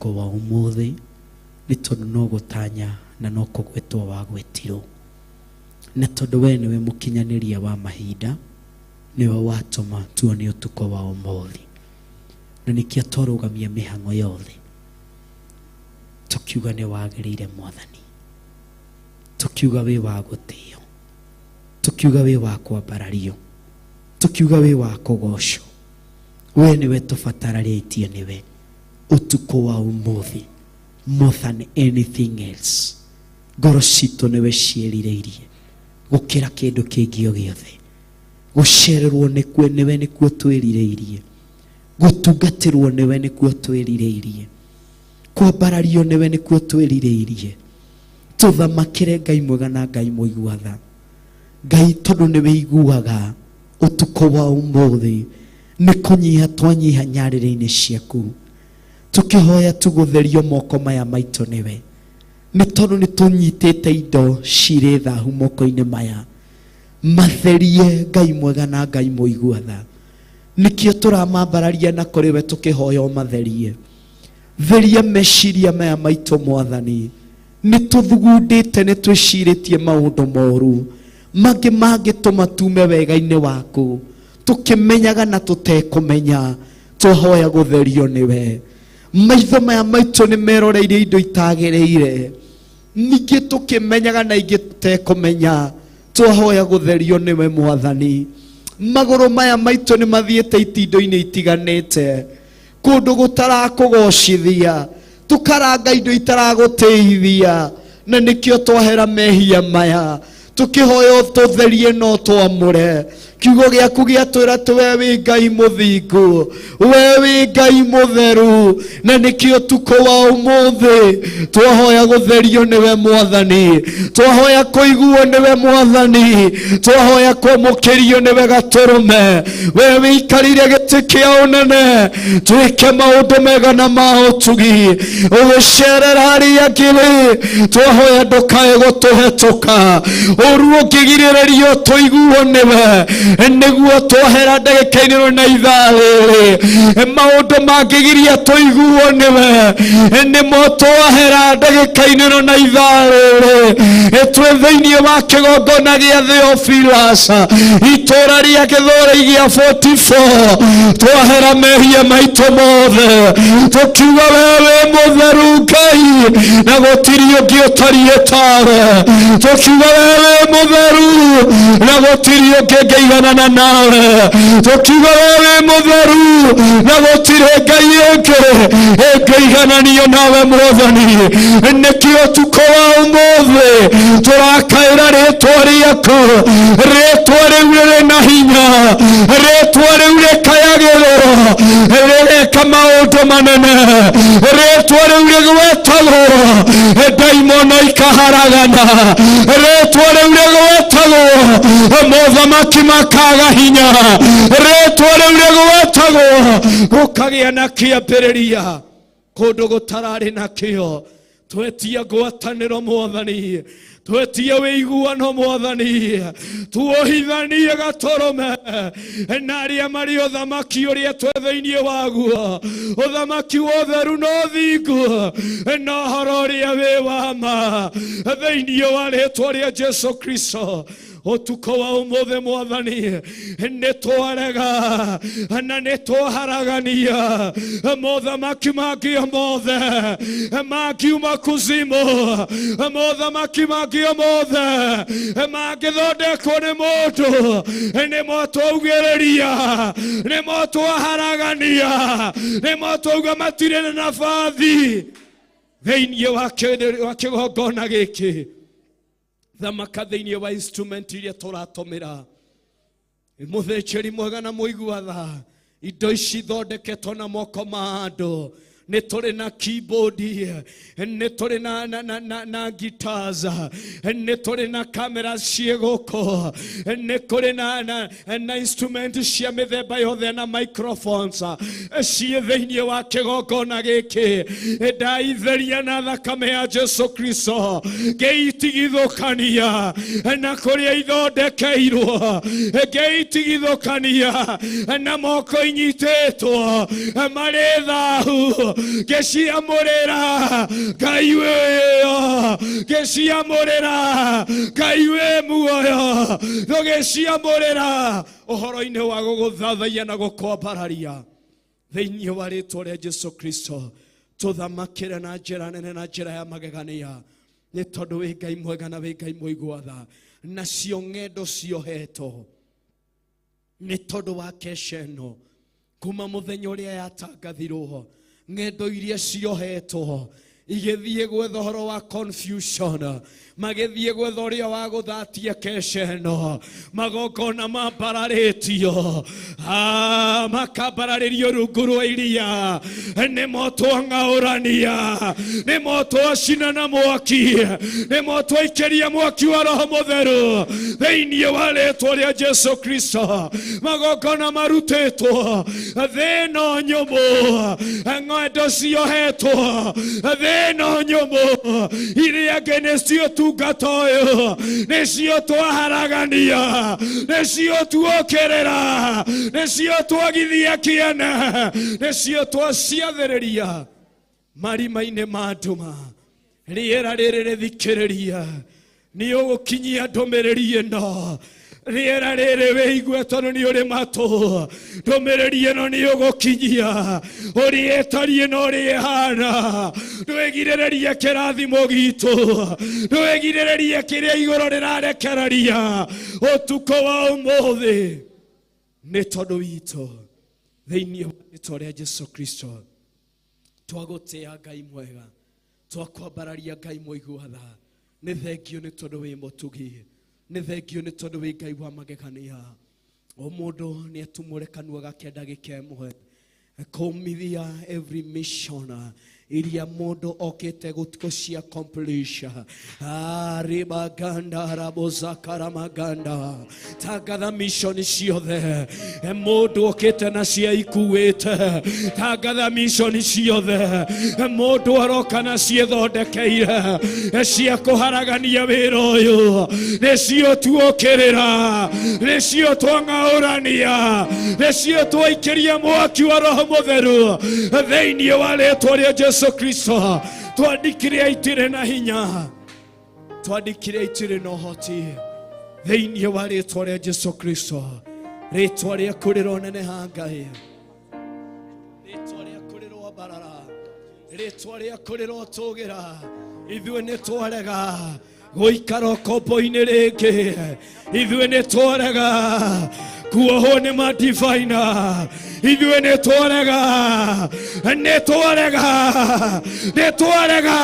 Ũtukũ wa ũmũthĩ, nĩ tondũ no gũtanya na no kũgwetwo wagwetirwo. Na tondũ wee nĩwe mũkinyanĩria wa mahinda, nĩwe watũma tuone ũtukũ wa ũmũthĩ. Na nĩkĩo twarũgamia mĩhang'o yothe, tũkiuga nĩ wagĩrĩire Mwathani, tũkiuga wĩ wa gũtĩo, tũkiuga wĩ wa kwambarario, tũkiuga wĩ wa kũgocwo. We nĩwe tũbatararĩtie nĩwe ũtukũ wa ũmũthĩ more than anything else. Ngoro citũ nĩwe ciĩrirĩirie gũkĩra kĩndũ kĩngĩ o gĩothe. Gũcererwo nĩkuo nĩwe nĩkuo twĩrirĩirie, gũtungatĩrwo nĩwe nĩkuo twĩrirĩirie, kwambarario nĩwe nĩkuo twĩrirĩirie. Tũthamakĩre Ngai mwega na Ngai mũigua tha. Ngai tondũ nĩ wĩiguaga ũtukũ wa ũmũthĩ nĩ kũnyiha twanyiha nyarĩrĩ-inĩ ciaku, tũkĩhoya tũgũtherio moko maya maitũ nĩwe, nĩ tondũ nĩ tũnyitĩte indo cirĩ thahu moko-inĩ maya. Matherie Ngai mwega na Ngai mũigua tha. Nĩkĩo tũramambararia na kũrĩ we tũkĩhoya ũmatherie. Theria meciria maya maitũ Mwathani. Nĩ tũthugundĩte, nĩ twĩcirĩtie maũndũ moru mangĩ mangĩtũma tume wega-inĩ waku, tũkĩmenyaga na tũtekũmenya. Twahoya gũtherio nĩwe. Maitho maya maitũ nĩ meroreire indo itagĩrĩire, ningĩ tũkĩmenyaga na ingĩ tũtekũmenya. Twahoya gũtherio nĩwe Mwathani. Magũrũ maya maitũ nĩ mathiĩte itindo-inĩ itiganĩte, kũndũ gũtarakũgocithia, tũkaranga indo itaragũtĩithia, na nĩkĩo twahera mehia maya tũkĩhoya tũtherie no twamũre. Kiugo gĩaku gĩatwĩra atĩ we wĩ Ngai mũthingu, we wĩ Ngai mũtheru, na nĩkĩo ũtukũ wa ũmũthĩ twahoya gũtherio nĩwe Mwathani, twahoya kũiguo nĩwe Mwathani, twahoya kwamũkĩrio nĩwe Gatũrũme. We wĩikarĩire gĩtĩ kĩa ũnene, twĩke maũndũ mega na ma ũtugi. Ũgĩcerera arĩa angĩ-rĩ, twahoya ndũkae gũtũhetũka ũru ũngĩgirĩrĩrio tũiguo nĩwe, nĩguo twahera ndagĩka-inĩ ĩno na ithaa rĩrĩ. Maũndũ mangĩgiria tũiguo nĩwe, nĩmo twahera ndagĩka-inĩ ĩno na ithaa rĩrĩ. Twĩ thĩinĩ wa kĩgongona gĩa Theophilus, itũũra rĩa Gĩthũrai gĩa 44, twahera mehia maitũ mothe tũkiuga we wĩ mũtheru Ngai na gũtirĩ ũngĩ ũtariĩ tawe, tũkiuga we wĩ mũtheru na gũtirĩ ũngĩ ngĩiganana nawe, tũkiuga we wĩ mũtheru na gũtirĩ Ngai ĩngĩ ĩngĩigananio nawe Mwathani. Nĩkĩo ũtukũ wa ũmũthĩ tũrakaĩra rĩtwa rĩaku, rĩtwa rĩu rĩrĩ na hinya, rĩtwa rĩu rĩkayagĩrwo rĩreka maũndũ manene, rĩtwa rĩu rĩgwetagwo ndaimono ikaharagana, rĩtwa rĩu rĩgwetagwo mothamaki makaga hinya, rĩtwa rĩu rĩgwetagwo gũkagĩa na kĩambĩrĩria kũndũ gũtararĩ nakĩo. Twetia ngwatanĩro Mwathani, twetie wĩiguano Mwathani, tuohithanie Gatũrũme na arĩa marĩ ũthamaki ũrĩa twĩ thĩinĩ waguo, ũthamaki wa ũtheru na ũthingu na ũhoro ũrĩa wĩ wa ma, thĩinĩ wa rĩtwa rĩa Jesu Kristo. Ũtukũ wa ũmũthĩ Mwathani, nĩ twarega na nĩ twaharagania mothamaki mangĩ mothe mangiuma kuzimu, mothamaki mangĩ mothe mangĩthondekwo nĩ mũndũ, nĩmo twaugĩrĩria, nĩmo twaharagania, nĩmo twauga matirĩ na nabathi thĩinĩ wa kĩgongona gĩkĩ. Thamaka thĩinĩ wa instrument iria tũratũmĩra, mũthĩnjĩri mwega na mũigua tha. Indo ici ithondeketwo na moko ma andũ, nĩ tũrĩ na keyboard, nĩ tũrĩ na guitars, nĩ tũrĩ na kamera ciĩ gũkũ, nĩ kũrĩ na instrument cia mĩthemba yothe na microphones ciĩ thĩinĩ wa kĩgongona gĩkĩ. Ndaitheria na thakame ya Jesu Kristo, ngĩitigithũkania na kũrĩa ithondekeirwo, ngĩitigithũkania na moko inyitĩtwo marĩ thahu. Ngĩciamũrĩra Ngai wĩyo, ngĩciamũrĩra Ngai wĩ muoyo, tũgĩciamũrĩra ũhoro-inĩ wa gũgũthathaiya na gũkwambararia thĩinĩ wa rĩtwa rĩa Jesu Kristo. Tũthamakĩre na njĩra nene na njĩra ya magegania, nĩ tondũ wĩ Ngai mwega na wĩ Ngai mũigua tha. Nacio ng'endo ciohetwo nĩ tondũ wa kesha ĩno kuma mũthenya ũrĩa yatangathirwo, ng'endo iria ciohetwo igĩthiĩ gwetha ũhoro wa confusion, magĩthiĩ gwetha ũrĩa wa gũthatia kesha ĩno, magongona mambararĩtio, makambararĩrio rungu rwa iria, nĩmo twang'aũrania, nĩmo twacina na mwaki, nĩmo twaikĩria mwaki wa Roho Mũtheru thĩinĩ wa rĩtwa rĩa Jesu Kristo. Magongona marutĩtwo thĩ ĩno nyũmũ, ng'endo ciohetwo thĩ ĩno nyũmũ, iria angĩ nĩcio tungata ũyũ, nĩcio twaharagania, nĩcio tuokĩrĩra, nĩcio twagithia kĩene, nĩcio twaciathĩrĩria marima-inĩ ma nduma. Rĩera rĩrĩ rĩthikĩrĩria, nĩ ũgũkinyia ndũmĩrĩri ĩno. Rĩera rĩrĩ wĩigue, tondũ nĩ ũrĩ matũ, ndũmĩrĩri ĩno nĩ ũgũkinyia ũrĩa ĩtariĩ na ũrĩa ĩhana. Ndwĩgirĩrĩrie kĩrathimo gitũ, ndwĩgirĩrĩrie kĩrĩa igũrũ rĩrarekereria ũtukũ wa ũmũthĩ nĩ tondũ witũ, thĩinĩ wa rĩtwa rĩa Jesu Kristo. Twagũtĩa Ngai mwega, twakwambararia Ngai mũigua tha. Nĩ thengio nĩ tondũ wĩ mũtugi, nĩ thengio nĩ tondũ wĩ Ngai wa magegania. O mũndũ nĩ atumũre kanua gake ndagĩka ĩmwe kũmithia every mission iria mũndũ okĩte gũcia accomplish. Ribaganda rabozakaramaganda, tangatha mission ciothe mũndũ okĩte na cia ikuĩte, tangatha mission ciothe mũndũ aroka na ciĩthondekeire cia kũharagania wĩra ũyũ. Nĩcio tuokĩrĩra, nĩcio twang'aũrania, nĩcio twaikĩria mwaki wa Roho Mũtheru thĩinĩ wa rĩtwa rĩa Jesu Kristo. Twandĩkire itirĩ na hinya, twandĩkire itirĩ na ũhoti thĩinĩ wa rĩtwa rĩa Jesu Kristo. Rĩtwa rĩaku rĩroneneha Ngai, rĩtwa rĩaku rĩroambarara, rĩtwa rĩaku rĩrotũgĩra. Ithuĩ nĩ twarega gũikara ũkombo-inĩ rĩngĩ, ithuĩ nĩ twarega kuohwo nĩ madivaina, ithuĩ nĩ twarega, nĩ twarega, nĩ twarega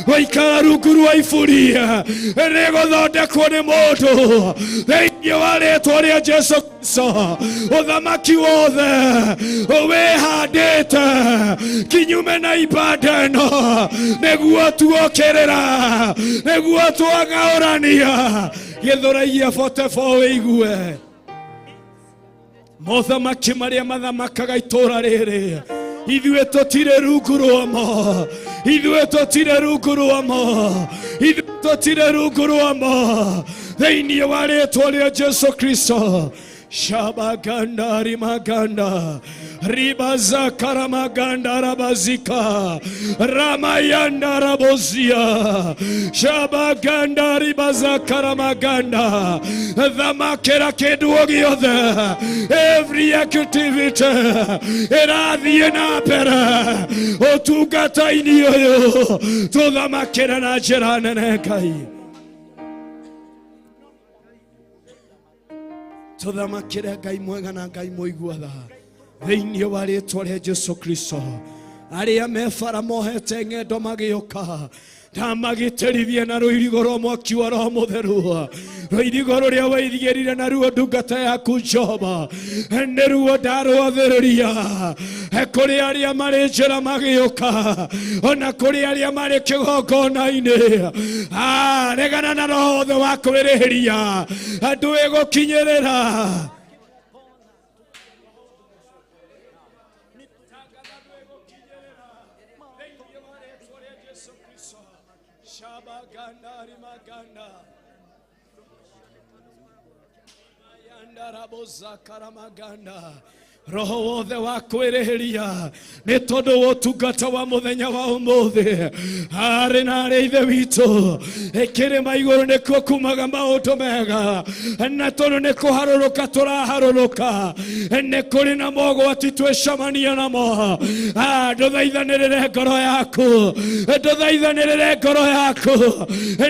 gũikara rungu rwa iburi rĩgũthondekwo nĩ mũndũ thĩinĩ wa rĩtwa rĩa Jesu Kristo. Ũthamaki wothe wĩhandĩte kinyume na ibanda ĩno nĩguo tuokĩrĩra, nĩguo twang'aũrania. Gĩthũraia 44 wĩigue mothamaki marĩa mathamakaga itũra rĩrĩ, ithuĩ tũtirĩ rungu rwamo, ithuĩ tũtirĩ rungu rwamo, ithuĩ tũtirĩ rungu rwamo thĩinĩ wa rĩtwa rĩa Jesu Kristo. Shabaganda rimaganda ribazakaramaganda rabazika ramayanda rabozia, shabaganda ribazakaramaganda, thamakĩra kĩndũ o gĩothe, every activity ĩrathiĩ na mbere ũtungata-inĩ ũyũ, tũthamakĩre na njĩra nene Ngai, tũthamakĩre Ngai mwega na Ngai mũigua tha thĩinĩ wa rĩtwa rĩa Jesu Kristo. Arĩa me bara mohete ng'endo magĩũka, ndamagitĩrithie na rũirigo rwa mwaki wa Roho Mũtheru, rũirigo rũrĩa wairigĩrire naruo ndungata yaku Jehova, nĩruo ndarwathĩrĩria kũrĩ arĩa marĩ njĩra magĩũka, ona kũrĩ arĩa marĩ kĩgongona-inĩ. Regana na roho wothe wa kwĩrĩhĩria, andũ ĩgũkinyĩrĩra. Shabaganda rimaganda. Roho wothe wa kwĩrĩhĩria nĩ tondũ wa ũtungata wa mũthenya wa ũmũthĩ arĩ na arĩ ithe witũ kĩrĩma igũrũ nĩkuo kumaga maũndũ mega na tondũ nĩ kũharũrũka tũraharũrũka nĩ kũrĩ na mogwati twĩcemania namo. Ndũthaithanĩrĩre ngoro yaku, ndũthaithanĩrĩre ngoro yaku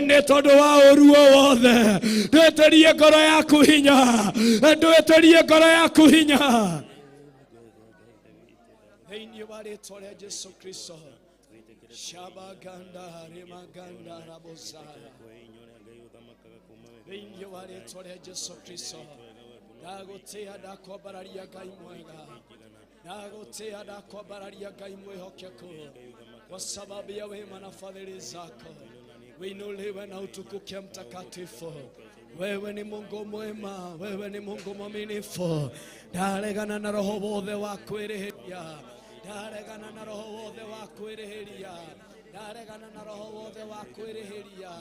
nĩ tondũ wa ũru o wothe. Ndwĩtĩrie ngoro yaku hinya, ndwĩtĩrie ngoro yaku hinya thĩinĩ wa rĩtwa rĩa Jesu Kristo. Shabaganda rimaganda rabozaya thĩinĩ wa rĩtwa rĩa Jesu Kristo. Ndagũtĩa, ndakwambararia Ngai mwega, ndagũtĩa, ndakwambararia Ngai mwĩhokeku, kwa sababu ya wema na fadhili zako. Uinuliwe na utukuke Mtakatifu. Wewe ni Mungu mwema, wewe ni Mungu mwaminifu. Ndaregana na roho wothe wa kwĩrĩhĩria, ndaregana na roho wothe wa kwĩrĩhĩria, ndaregana na roho wothe wa kwĩrĩhĩria,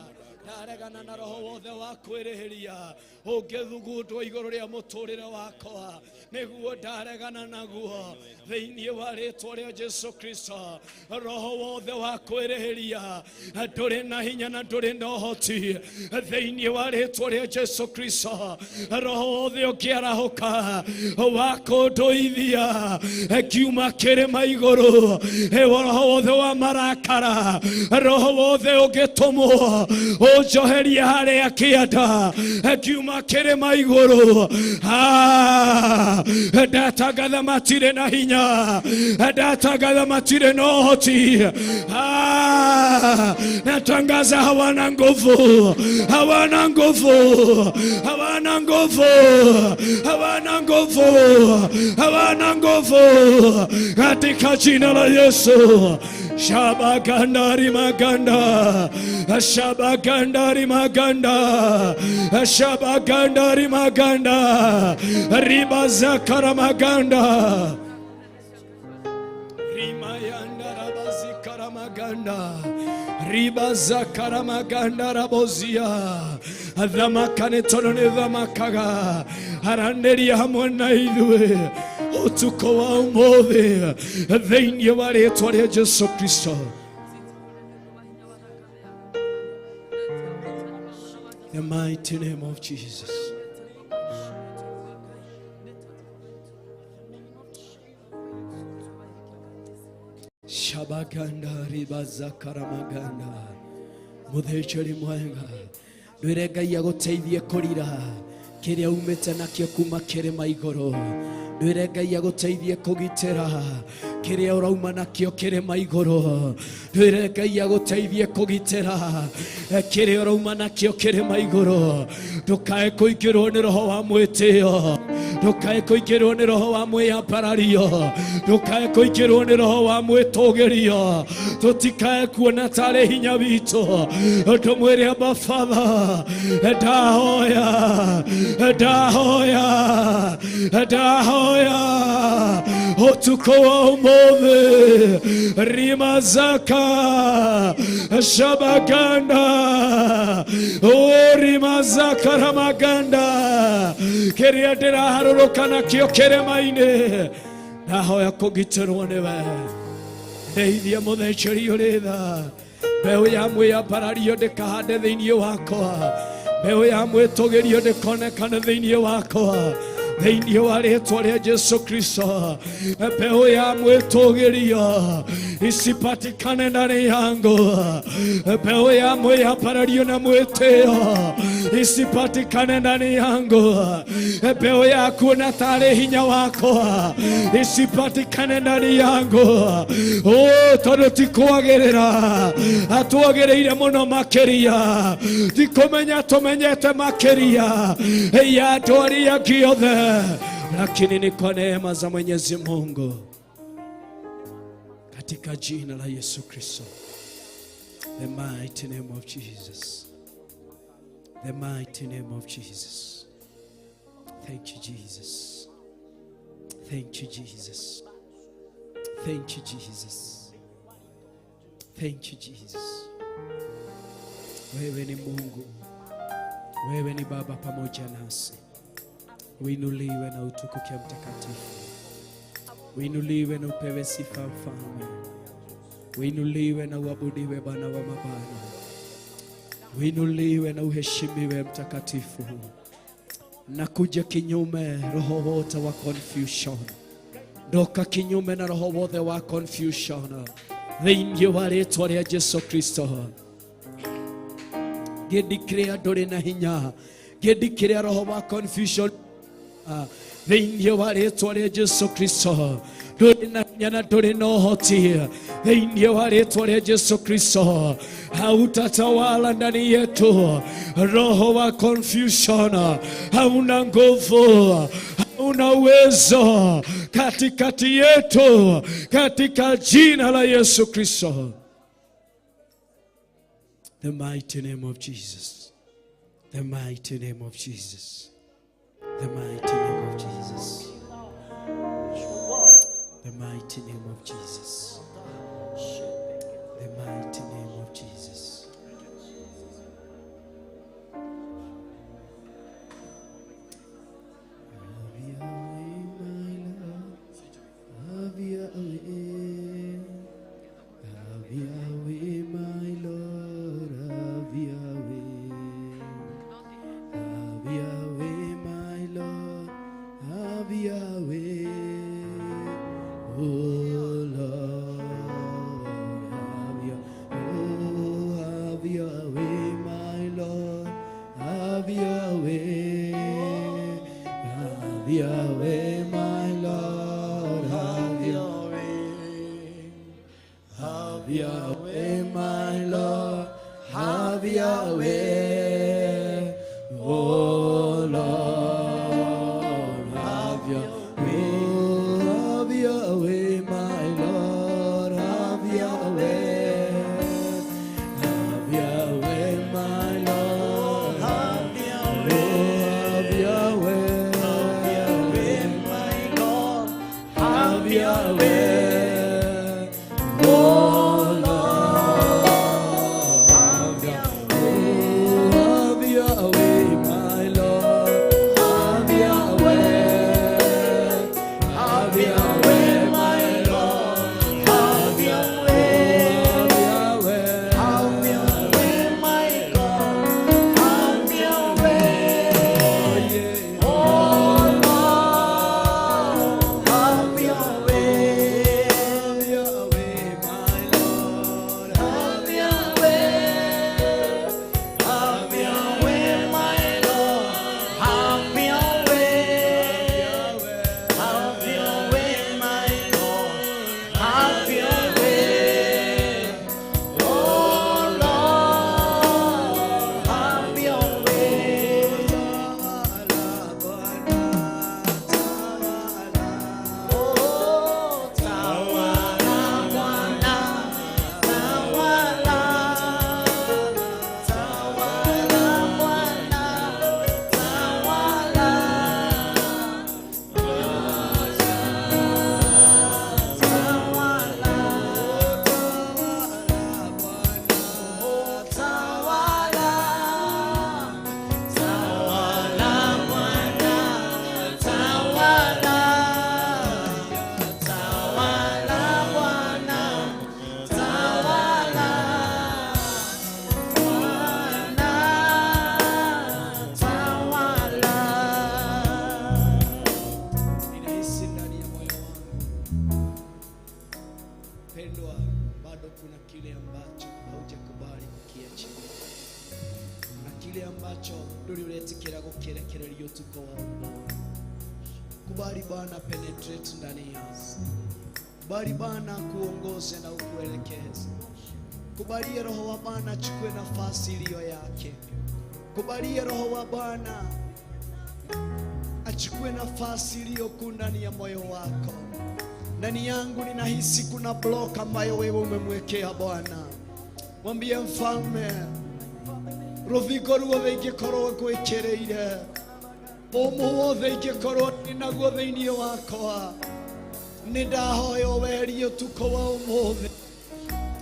ndaregana na roho wothe wa kwĩrĩhĩria ũngĩthugundwo igũrũ rĩa mũtũrĩre wakwa, nĩguo ndaregana naguo thĩinĩ wa rĩtwa rĩa Jesu Kristo. Roho wothe wa kwĩrĩhĩria ndũrĩ na hinya na ndũrĩ na ũhoti thĩinĩ wa rĩtwa rĩa Jesu Kristo. Roho wothe ũngĩarahũka wa kũndũithia kiuma kĩrĩma igũrũ, roho wothe wa marakara, roho wothe ũngĩtũmwo ũnjoherie harĩa kĩanda kiuma kĩrĩma igũrũ, ndatangatha matirĩ na hinya, ndatangatha matirĩ na ũhoti. Natangaza hawana nguvu, hawana nguvu, hawana nguvu, hawana nguvu, hawana nguvu katika jina la Yesu. Shabagandari maganda, shabagandari maganda, shabagandari maganda, ribazakara maganda, rimayanda rabazikara maganda, ribazakara maganda rabozia thamaka nĩ tondũ nĩ thamakaga aranĩria hamwe na ithuĩ ũtukũ wa ũmũthĩ thĩinĩ wa rĩtwa rĩa Jesu Kristo. The mighty name of Jesus. Shabaganda ribazakaramaganda muthĩnjĩri mwega ndwĩre Ngai agũteithie kũrira kĩrĩa umĩte nakĩo kuma kĩrĩma igũrũ. Ndwĩre Ngai agũteithie kũgitĩra kĩrĩa ũrauma nakĩo kĩrĩma igũrũ. Ndwĩre Ngai agũteithie kũgitĩra kĩrĩa ũrauma nakĩo kĩrĩma igũrũ. Ndũkae kũingĩrwo nĩ roho wa mwĩtĩo, ndũkae kũingĩrwo nĩ roho wa mwĩyambarario, ndũkae kũingĩrwo nĩ roho wa mwĩtũgĩrio. Tũtikae kuona tarĩ hinya witũ. Tũmwĩre Abba Father, ndahoya, ndahoya, ndahoya ũtukũ wa ũmũthĩ rimazaka shabaganda rimazaka ramaganda kĩrĩa ndĩraharũrũka nakĩo kĩrĩma-inĩ ndahoya kũgitĩrwo nĩwe. Ndeithia mũthĩnjĩri ũrĩ tha, mbeũ ya mwĩyambarario ndĩkahande thĩinĩ wakwa, mbeũ ya mwĩtũgĩrio ndĩkonekane thĩinĩ wakwa thĩinĩ wa rĩtwa rĩa Jesu Kristo. Mbeũ ya mwĩtũgĩrio isipatikane ndani yangu, mbeũ ya mwĩyambarario na mwĩtĩo isipatikane ndani yangu, mbeũ ya kuona tarĩ hinya wakwa isipatikane ndani yangu. Tondũ ti kwagĩrĩra atwagĩrĩire mũno makĩria, ti kũmenya tũmenyete makĩria ya andũ arĩa angĩ othe, lakini ni kwa neema za Mwenyezi Mungu katika jina la Yesu Kristo. The mighty name of Jesus. The mighty name of Jesus. Thank you, Jesus. Thank you, Jesus. Thank you, Jesus. Thank you, Jesus. Wewe ni Mungu, wewe ni Baba pamoja nasi. Uinuliwe na utukuke Mtakatifu. Uinuliwe na upewe sifa Mfalme. Uinuliwe na uabudiwe Bwana wa mabwana. Uinuliwe na uheshimiwe Mtakatifu. Nakuja kinyume roho wote wa confusion. Ndoka kinyume na roho wothe wa confusion thĩinĩ wa rĩtwa rĩa Jesu Kristo. Ngĩndikĩrĩa ndũrĩ na hinya, ngĩndikĩrĩa roho wa confusion thĩinĩ wa rĩtwa rĩa Jesu Kristo. Ndũrĩ na hinya na ndũrĩ na ũhoti thĩinĩ wa rĩtwa rĩa Jesu Kristo. Hautatawala ndani yetu. Roho wa confusion hauna nguvu, hauna uwezo katikati yetu, katika jina la Yesu Kristo. The mighty name of Jesus. The mighty name of Jesus. The mighty name of Jesus. The mighty name of Jesus. The mighty name of Jesus. Have your way, my Lord. Have your way. Have your way, my Lord. Have your way. Have your way, my Lord. Have your way. Oh Lord, have your, oh, have your way, my Lord. Have your way. Have your way, my Lord. Have your way. Have your way, my Lord. Have your way. Oh Lord, have your way. Have your way, my Lord. Have your way. Have your way, my Lord. Have your way. Have your way. Have your way, my God. Have your way. Oh Lord, have your way. Have your way, my Lord. Have your way. Have your way, my Lord. Have your way. Have your way. Have your way, my God. Have your way. Yeah. Oh Lord, have your way. Have your way, my Lord. Have your way. Have your way, my Lord. Have your way. Have your way, my Lord. Have your way. Oh Lord, have your way. Oh, tawala Bwana, tawala. Tawala Bwana, tawala. Tawala. Oh, tawala. Tawala Bwana, tawala. Tawala Bwana, tawala. Bwana, tawala. Ninahisi ndani ya moyo wangu, pendwa, bado kuna kile ambacho haujakubali kukiachilia, na kile ambacho nduri uretikira gukirekereria utuko wa ũmũthĩ. Kubali Bwana penetrate ndani yako. Kubali Bwana kuongoze na ukuelekeze. Kubalie Roho wa Bwana achukue nafasi iliyo yake. Kubalie Roho wa Bwana achukue nafasi iliyokuu ndani ya moyo wako. Ndani yangu ninahisi kuna block ambayo wewe umemwekea Bwana. Mwambie Mfalme, rũthingo ruothe ingĩkorwo ngwĩkĩrĩire, ũmũ wothe ingĩkorwo ndĩ naguo thĩinĩ wakwa, nĩ ndahoya ũweherie ũtukũ wa ũmũthĩ.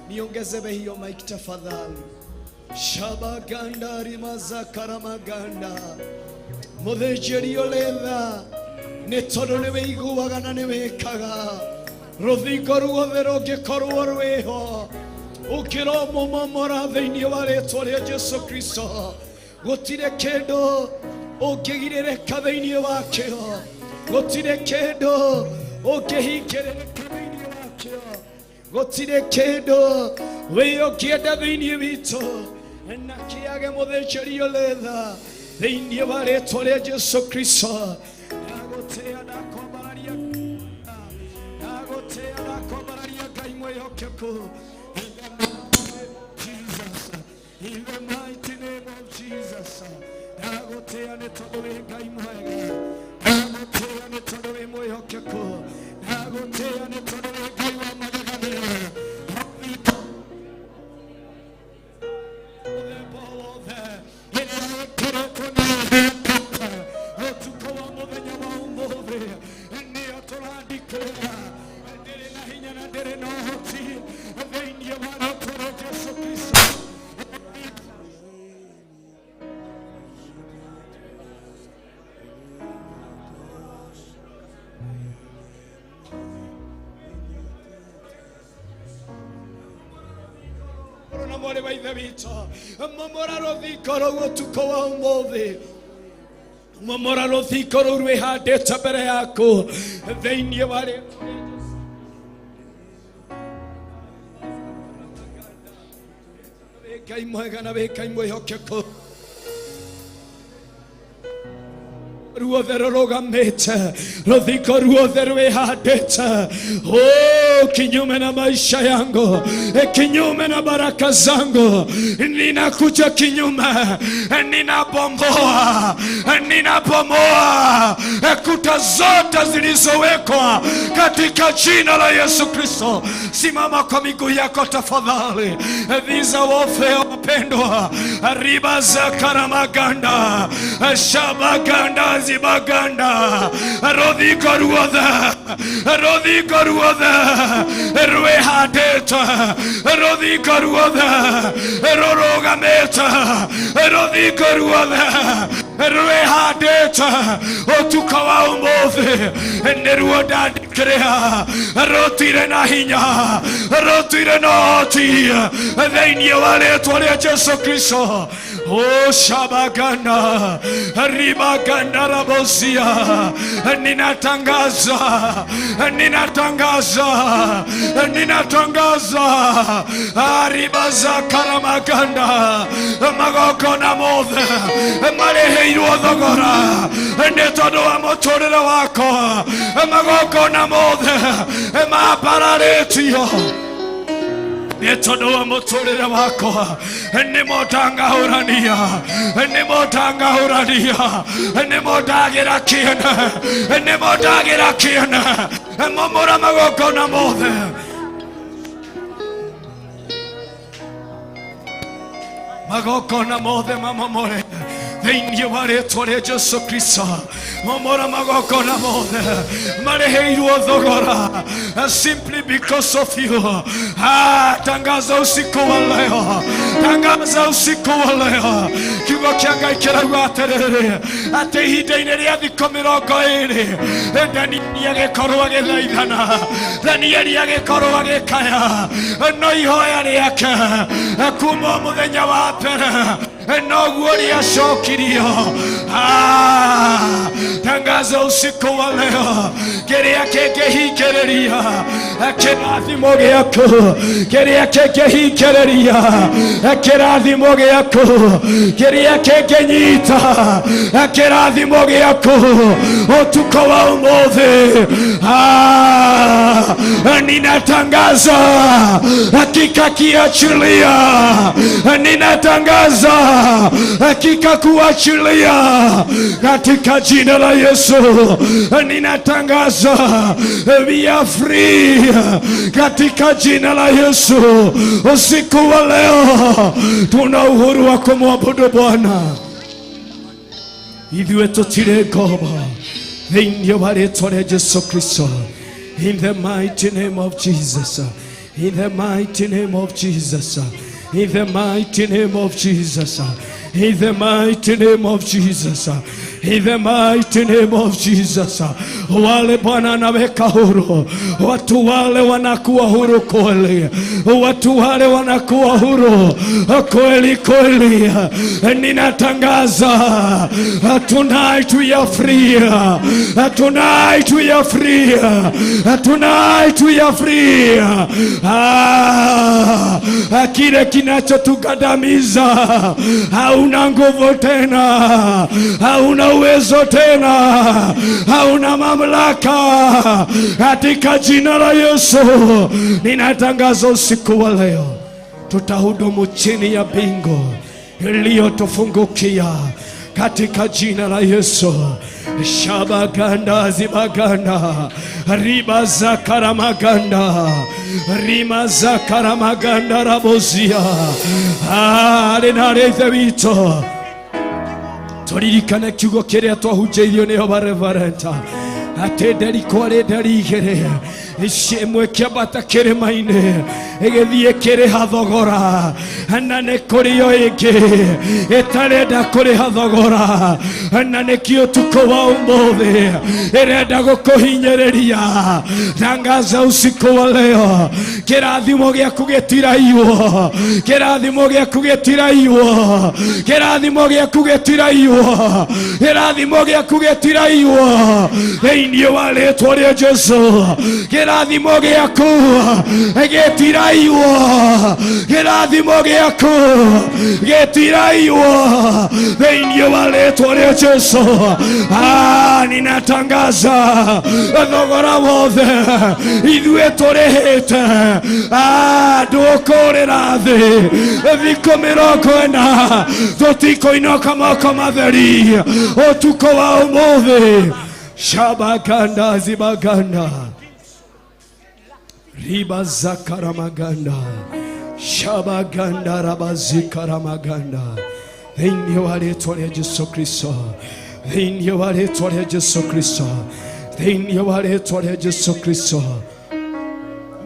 Niongezewe hiyo mic tafadhali. Shabaganda rimazakaramaganda. Mũthĩnjĩri ũrĩ tha, Nĩ tondũ nĩ wĩiguaga na nĩ wĩkaga. Rũthingo ruothe rũngĩkorwo rwĩho ũkĩromomomora thĩinĩ wa rĩtwa rĩa Jesu Kristo. Gũtirĩ kĩndũ ũngĩgirĩrĩka thĩinĩ wakĩo, gũtirĩ kĩndũ ũngĩhingĩrĩrĩka thĩinĩ wakĩo, gũtirĩ kĩndũ wĩ ũngĩenda thĩinĩ witũ na kĩage mũthĩnjĩri ũrĩ tha thĩinĩ wa rĩtwa rĩa Jesu Kristo. Ndagũtĩĩa, ndakwambararia, ndagũtĩĩa, ndakwambararia Ngai mwĩhokeku. In the mighty name of Jesus, in the mighty name of Jesus. Ndagũtĩĩa nĩ tondũ wĩ Ngai mwega, ndagũtĩĩa nĩ tondũ wĩ mwĩhokeku, ndagũtĩĩa nĩ tondũ wĩ Ngai wa magegania. Mũthemba wothe ĩrĩa ĩkĩrĩtwo nĩ ĩhĩtũke ũtukũ wa mũthenya wa ũmũthĩ, nĩyo tũrandikĩra. Ndĩrĩ na hinya na ndĩrĩ na ũhoti thĩinĩ wa rĩtwa rĩa Jesu Kristo. Na mwarĩ wa ithe witũ, momora rũthingo rũu ũtukũ wa ũmũthĩ, momora rũthingo rũu rwĩhandĩte mbere yaku thĩinĩ wa rĩtwa rĩa Jesu. Wĩ Ngai mwega na wĩ Ngai mwĩhokeku. Ruothe rũrũgamĩte, rũthingo ruothe rwĩhandĩte, oh, kinyume na maisha yangu, kinyume na baraka zangu, ninakuja kinyume, ninabomoa, ninabomoa kuta zote zilizowekwa katika jina la Yesu Kristo. Simama kwa miguu yako tafadhali. These are warfare, wapendwa. Riba za karamaganda, shabaganda, zibaganda, rũthingo ruothe, rũthingo ruothe rwĩhandĩte, rũthingo ruothe rũrũgamĩte, rũthingo ruothe rwĩhandĩte ũtukũ wa ũmũthĩ, nĩruo ndandĩkĩrĩa. Rũtirĩ na hinya, rũtirĩ na ũhoti thĩinĩ wa rĩtwa rĩa Jesu Kristo. O shabaganda, ribaganda, rabosia, ninatangaza, ninatangaza, ninatangaza ribaza karamaganda, magongona mothe marĩhĩirwo thogora nĩ tondũ wa mũtũrĩre wakwa, magongona mothe mambararĩtio nĩ tondũ wa mũtũrĩre wakwa, nĩmo ndang'aũrania, nĩmo ndang'aũrania, nĩmo ndagĩra kĩene, nĩmo ndagĩra kĩene. Momora magongona mothe, magongona mothe mamomore thĩinĩ wa rĩtwa rĩa Jesu Kristo. Momora magongona mothe marĩhĩirwo thogora simply because of you. Ah, tangaza usiku wa leo, tangaza usiku wa leo. Kiugo kĩa Ngai kĩrauga atĩrĩrĩ, atĩ ihinda-inĩ rĩa thikũ 20 Danieli agĩkorwo agĩthaithana, Danieli agĩkorwo agĩkaya, no ihoya rĩake kuma mũthenya wa mbere noguo rĩacokirio. Ah, tangaza usiku wa leo, kĩrĩa kĩngĩhingĩrĩria kĩrathimo gĩaku, kĩrĩa kĩngĩhingĩrĩria kĩrathimo gĩaku, kĩrĩa kĩngĩnyita kĩrathimo gĩaku ũtukũ wa ũmũthĩ, ah, ninatangaza hakika kiachilia, ninatangaza hakika kuachilia katika jina la Yesu. Ninatangaza we are free katika jina la Yesu. Usiku wa leo tuna uhuru wa kumwabudu Bwana. Ithuĩ tũtirĩ ngombo thĩinĩ wa rĩtwa rĩa Jesu Kristo. In the mighty name of Jesus, in the mighty name of Jesus, in the mighty name of Jesus, in the mighty name of Jesus. In the mighty name of Jesus. Wale Bwana anaweka huru, watu wale wanakuwa huru kweli, watu wale wanakuwa huru kweli kweli. Ninatangaza tonight we are free, tonight we are free, tonight we are free. Ah, kile kinachotugandamiza hauna nguvu tena, hauna uwezo tena, hauna mamlaka. Katika jina la Yesu ninatangaza usiku wa leo tutahudumu chini ya mbingu iliyotufungukia katika jina la Yesu. Shabaganda zibaganda riba za karamaganda rima za karamaganda rabozia arĩ na arĩ ithe witũ, tũririkane kiugo kĩrĩa twahunjĩirio nĩo barevarenta atĩ nderi kwarĩ nderi igĩrĩ, ĩmwe kĩambata kĩrĩma-inĩ ĩgĩthiĩ kĩrĩha thogora, na nĩ kũrĩ yo ĩngĩ ĩtarenda kũrĩha thogora, na nĩkĩo ũtukũ wa ũmũthĩ ĩrenda gũkũhinyĩrĩria. Tangaza usiku wa leo, kĩrathimo gĩaku gĩtiraiywo, kĩrathimo gĩaku gĩtiraiywo, kĩrathimo gĩaku gĩtiraiywo, kĩrathimo gĩaku gĩtiraiywo thĩinĩ wa rĩtwa rĩa Jesu. Kĩrathimo gĩaku gĩtiraiywo, kĩrathimo gĩaku gĩtiraiywo thĩinĩ wa rĩtwa rĩa Jesu. Ah, ninatangaza thogora wothe ithuĩ tũrĩhĩte. Ah, ndũkũrĩra thĩ thikũ 40, tũtikũinũka moko matheri ũtukũ wa ũmũthĩ. Shabaganda zibaganda riba zakaramaganda shabaganda rabazikaramaganda thĩinĩ wa rĩtwa rĩa Jesu Kristo, thĩinĩ wa rĩtwa rĩa Jesu Kristo, thĩinĩ wa rĩtwa rĩa Jesu Kristo,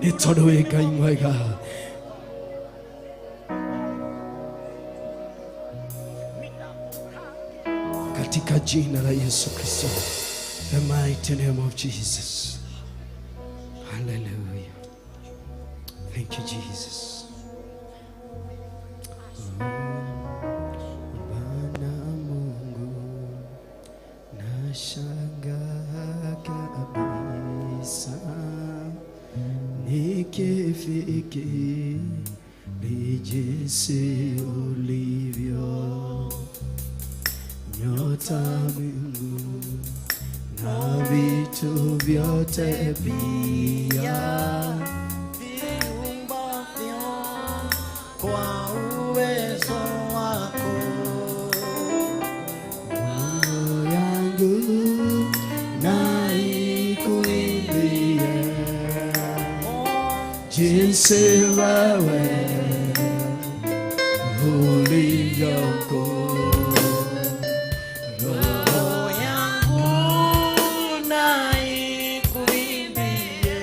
nĩ tondũ wĩ Ngai mwega. Katika jina la Yesu Kristo, the mighty name of Jesus. Hallelujah. Thank you, Jesus. Bwana Mungu, nashangaa kabisa nikifikiri jinsi ulivyo, nyota, mbingu na vitu vyote pia viumbavyo kwa uwezo wako. Roho yangu na ikuimbie jinsi wewe ulivyo mkuu. Roho yangu na ikuimbie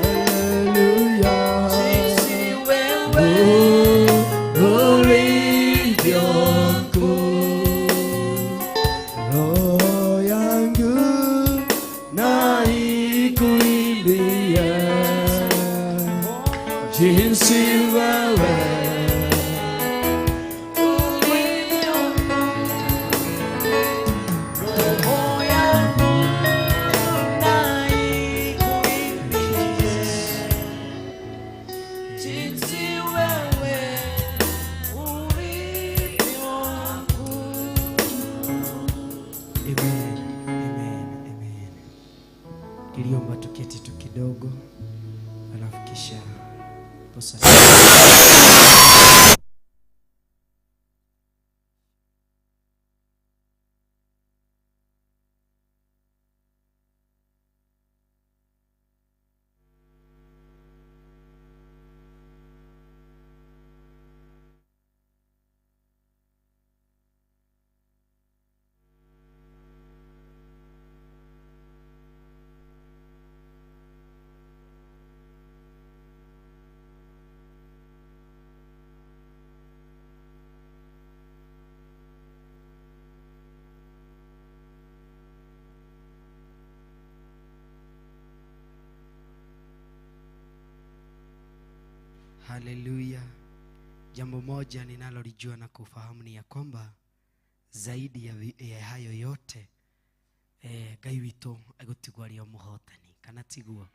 Haleluya. jinsi wewe Ulivyo mkuu. Roho yangu na ikuimbie jinsi wewe Haleluya. Jambo moja ninalolijua na kufahamu ni ya kwamba zaidi ya hayo yote, Ngai witũ egũtigwo arĩ o mũhotani, kana tiguo?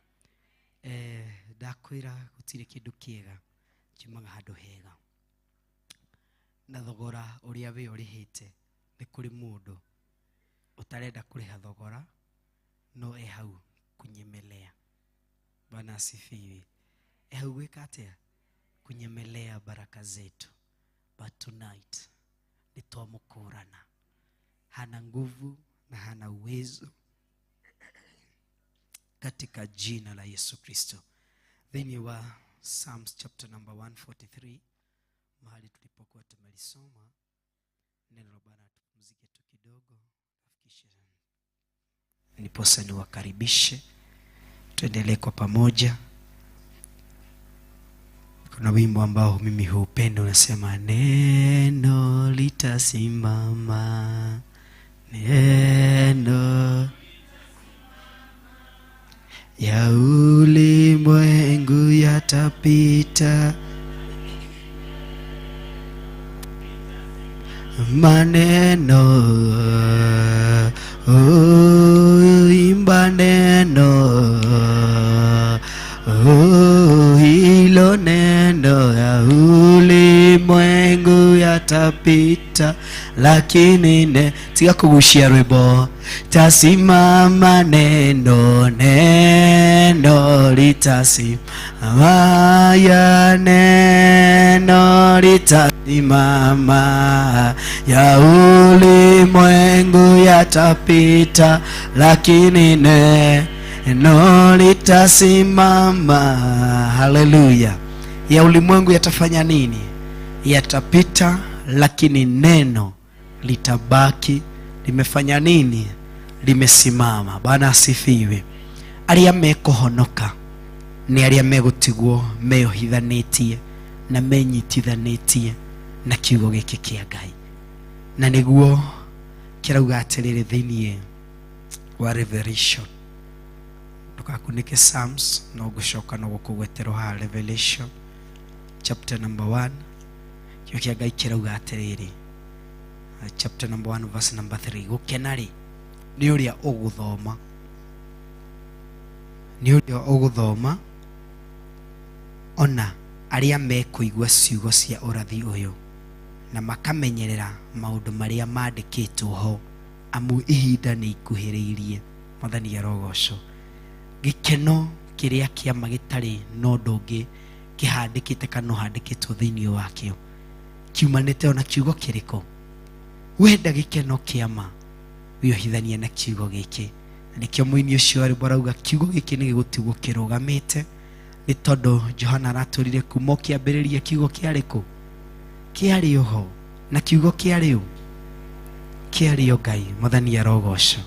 Ndakwĩra gũtirĩ kĩndũ kĩega kiumaga handũ hega, na thogora ũrĩa we ũrĩhĩte. Nĩ kũrĩ mũndũ ũtarenda kũrĩha thogora, no e hau kunyemelea. Bwana asifiwe. E hau gwĩka atĩa? Kunyemelea baraka zetu. But tonight nĩ twamũkũrana, hana nguvu na hana uwezo, katika jina la Yesu Kristo. Thĩinĩ wa Psalms chapter number 143, mahali tulipokuwa tumelisoma neno la Bwana, tupumzike tu kidogo, afikishe niposa niwakaribishe tuendelee kwa pamoja. Kuna wimbo ambao mimi huupenda unasema, neno litasimama, neno ya ulimwengu yatapita, maneno, oh, imba neno, oh, hilo neno ya ulimwengu yatapita, lakini ne tiga kugushia rwimbo tasimama, neno, neno litasimama, ya neno litasimama, ya ulimwengu yatapita, lakini neno litasimama. Haleluya! Ya ulimwengu yatafanya nini? Yatapita, lakini neno litabaki limefanya nini? Limesimama. Bwana asifiwe. Arĩa mekũhonoka nĩ arĩa megũtigwo meyohithanĩtie na menyitithanĩtie na kiugo gĩkĩ kĩa Ngai, na nĩguo kĩrauga atĩrĩrĩ thĩinĩ wa Revelation. Ndũgakunĩke Psalms, no ngũcoka no gũkũgweterwo haha Revelation chapter number 1. Kiugo kĩa Ngai kĩrauga atĩrĩrĩ, chapter number 1 verse number 3, gũkena rĩ nĩ ũrĩa ũgũthoma, nĩ ũrĩa ũgũthoma, ona arĩa mekũigua ciugo cia ũrathi ũyũ na makamenyerera maũndũ marĩa mandĩkĩtwo ho, amu ihinda nĩ ikuhĩrĩirie. Mwathani arogocwo. Gĩkeno kĩrĩa kĩama gĩtarĩ na ũndũ ũngĩ kĩhandĩkĩte kana ũhandĩkĩtwo thĩinĩ wakĩo kiumanĩte ona kiugo kĩrĩkũ. Wenda gĩkeno kĩama, wĩohithanie na kiugo gĩkĩ, na nĩkĩo mũini ũcio wa rwĩmbo arauga kiugo gĩkĩ nĩ gĩgũtigwo kĩrũgamĩte, nĩ tondũ Johana aratũrire kuma ũkĩambĩrĩria kiugo kĩarĩ kũ? Kĩarĩ oho, na kiugo kĩarĩ ũ? Kĩarĩ o Ngai. Mwathani arogocwo.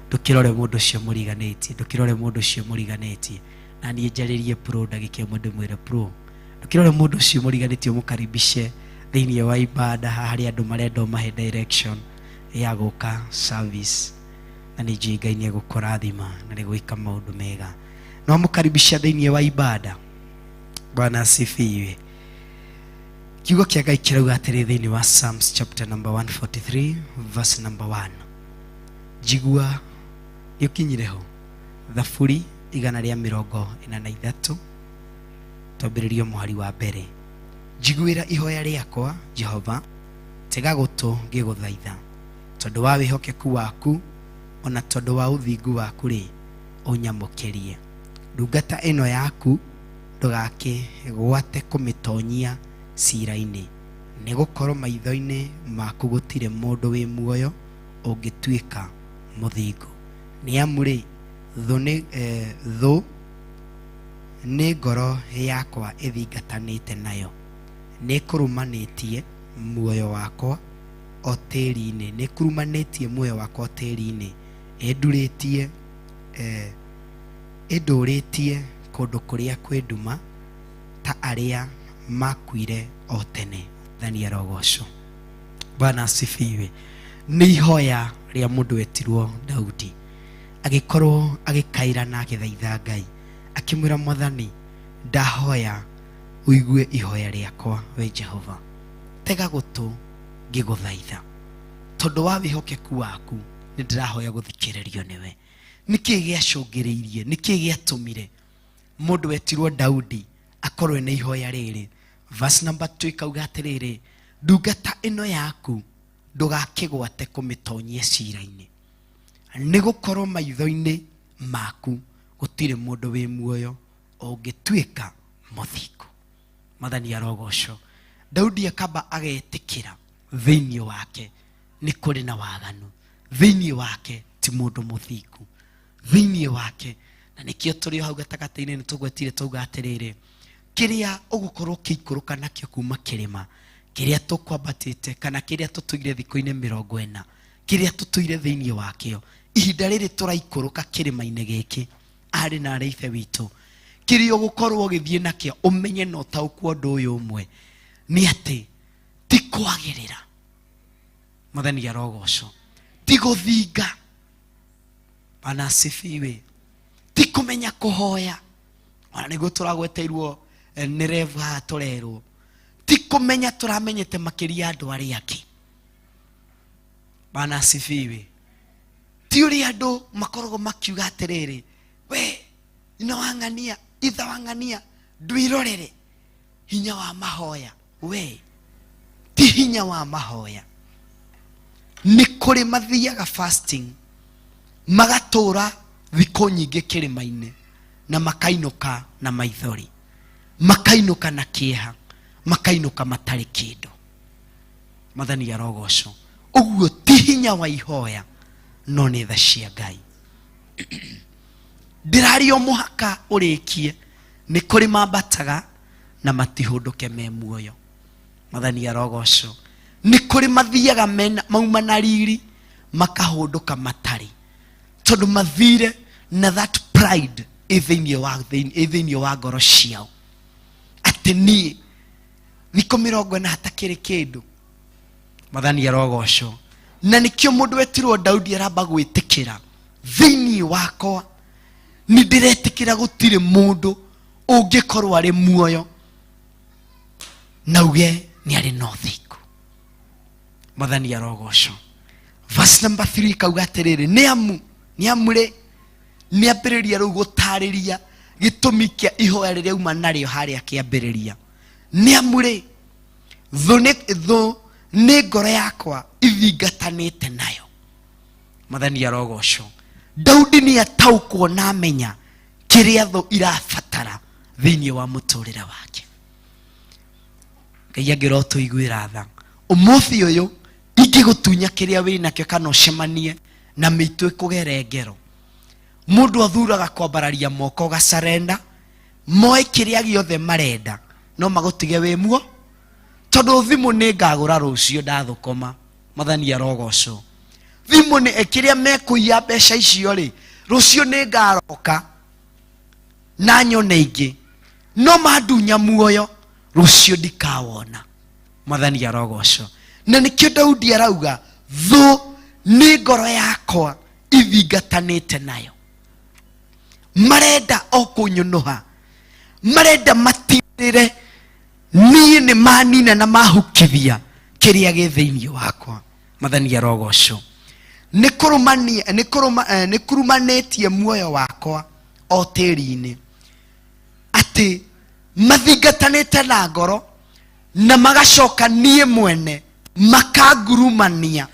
Ndũkĩrore mũndũ ũcio mũriganĩtie, ndũkĩrore mũndũ ũcio mũriganĩtie. Na niĩ njarĩrie pro ndagĩka ĩmwe, ndĩmwĩre pro, ndũkĩrore mũndũ ũcio mũriganĩtie, ũmũkaribishe thĩinĩ wa ibada. Haha harĩ andũ marenda ũmahe direction ya gũka service, na nĩ njũĩ Ngai nĩ egũkũrathima na nĩ gwĩka maũndũ mega. Na wamũkaribisha thĩinĩ wa ibada. Bwana asifiwe. Kiugo kĩa Ngai kĩrauga atĩrĩ thĩinĩ wa Psalms chapter number 143 verse number 1. Njigua nĩ ũkinyire ho, Thaburi 143, twambĩrĩrio mũhari wa mbere. Njiguĩra ihoya rĩakwa, Jehova, tega gũtũ ngĩgũthaitha. Tondũ wa wĩhokeku waku ona tondũ wa ũthingu waku rĩ, ũnyamũkĩrie. Ndungata ĩno yaku ndũgakĩgwate kũmĩtonyia cira-inĩ, nĩ gũkorwo maitho-inĩ maku gũtirĩ mũndũ wĩ muoyo ũngĩtuĩka mũthingu. Nĩ amu rĩ, thũ nĩ ngoro yakwa ĩthingatanĩte nayo, nĩ kũrũmanĩtie muoyo wakwa o tĩri-inĩ, nĩ kurumanĩtie muoyo wakwa o tĩri-inĩ, ĩndurĩtie, ĩndũrĩtie kũndũ kũrĩa kwĩ nduma ta arĩa makuire o tene. Mwathani arogocwo. Bwana asifiwe. Nĩ ihoya rĩa mũndũ wetirwo Daudi, agĩkorwo agĩkaira na agĩthaitha Ngai, akĩmwĩra, Mwathani, ndahoya Ũigue ihoya rĩakwa, we Jehova. Tega gũtũ ngĩgũthaitha. Tondũ wa wĩhokeku waku, nĩ ndĩrahoya gũthikĩrĩrio nĩwe. Nĩkĩ gĩacũngĩrĩirie? Nĩkĩ gĩatũmire mũndũ wetirwo Daudi akorwo na ihoya rĩrĩ? Verse number 2 ikauga atĩrĩrĩ, ndungata ĩno yaku ndũgakĩgwate kũmĩtonyia cira-inĩ, nĩ gũkorwo maitho-inĩ maku gũtirĩ mũndũ wĩ muoyo ũngĩtuĩka mũthingu. Mwathani arogocwo. Daudi akamba agetĩkĩra thĩinĩ wake nĩ kũrĩ na waganu, thĩinĩ wake ti mũndũ mũthingu, thĩinĩ wake. Na nĩkĩo tũrĩ o hau gatagatĩ-inĩ nĩ tũgwetire twauga atĩrĩrĩ, kĩrĩa ũgũkorwo ũkĩikũrũka nakĩo kuma kĩrĩma kĩrĩa tũkwambatĩte kana kĩrĩa tũtũire thikũ-inĩ 40, kĩrĩa tũtũire thĩinĩ wakĩo, ihinda rĩrĩ tũraikũrũka kĩrĩma-inĩ gĩkĩ, arĩ na arĩ ithe witũ, kĩrĩa ũgũkorwo ũgĩthiĩ nakĩo, ũmenye na ũtaũkwo ũndũ ũyũ ũmwe, nĩ atĩ ti kwagĩrĩra. Mwathani arogocwo. Ti gũthinga. Bwana asifiwe. Ti kũmenya kũhoya. Ona nĩguo tũragweteirwo nĩ rev haha tũrerwo. Ti kũmenya tũramenyete makĩria andũ arĩa angĩ. Bwana asifiwe. Ti ũrĩa andũ makoragwo makiuga atĩrĩrĩ, we nyina wa ng'ania, ithe wa ng'ania, ndwirorere hinya wa mahoya. We ti hinya wa mahoya. Nĩ kũrĩ mathiaga fasting, magatũra thikũ nyingĩ kĩrĩma-inĩ na makainũka na maithori, makainũka na kĩeha, makainũka matarĩ kĩndũ. Mwathani arogocwo. Ũguo ti hinya wa ihoya, no nĩ tha cia Ngai. Ndĩraria o mũhaka ũrĩkie, nĩ kũrĩ mambataga na matihũndũke me muoyo. Mwathani arogocwo. Nĩ kũrĩ mathiaga mauma na riri, makahũndũka matarĩ, tondũ mathire na that pride ĩ thĩinĩ wa ngoro ciao, atĩ niĩ thikũ 40 hatakĩrĩ kĩndũ. Mwathani arogocwo. Na nĩkĩo mũndũ wetirwo Daudi aramba gwĩtĩkĩra, thĩinĩ wakwa nĩ ndĩretĩkĩra gũtirĩ mũndũ ũngĩkorwo arĩ muoyo na uge nĩ arĩ na ũthingu. Mwathani arogocwo. Verse number 3 kauga atĩrĩrĩ, nĩ amu, nĩ amu rĩ, nĩ ambĩrĩria rĩu gũtarĩria gĩtũmi kĩa ihoya rĩrĩa auma narĩo harĩa kĩambĩrĩria. Nĩ amu rĩ, thũ nĩ ngoro yakwa ithingatanĩte nayo. Mwathani arogocwo. Daudi nĩ ataũkwo na amenya kĩrĩa thũ irabatara thĩinĩ wa mũtũrĩre wake. Ngai angĩrotũiguĩra tha ũmũthĩ ũyũ, ingĩgũtunya kĩrĩa wĩ nakĩo kana ũcemanie na mĩitũ ĩkũgere ngero. Mũndũ athuraga kwambararia moko gacarenda, moe kĩrĩa gĩothe marenda, no magũtige wĩ muo, tondũ thimũ nĩ ngagũra rũciũ ndathũkũma. Mwathani arogocwo. Thimũ nĩ kĩrĩa mekũiya mbeca icio rĩ, rũciũ nĩ ngaroka na nyone ingĩ, no mandunya muoyo rũciũ ndikawona. Mwathani arogocwo. Na nĩkĩo Daudi arauga, thũ nĩ ngoro yakwa ithingatanĩte nayo, marenda o kũnyũnũha, marenda matigĩrĩre niĩ nĩ manina na mahukithia kĩrĩa gĩ thĩinĩ wakwa. Mwathani arogocwo. Nĩ kũrũmania, nĩ kũrũma, nĩ kurumanĩtie muoyo wakwa o tĩri-inĩ, atĩ mathingatanĩte na ngoro na magacoka niĩ mwene makangurumania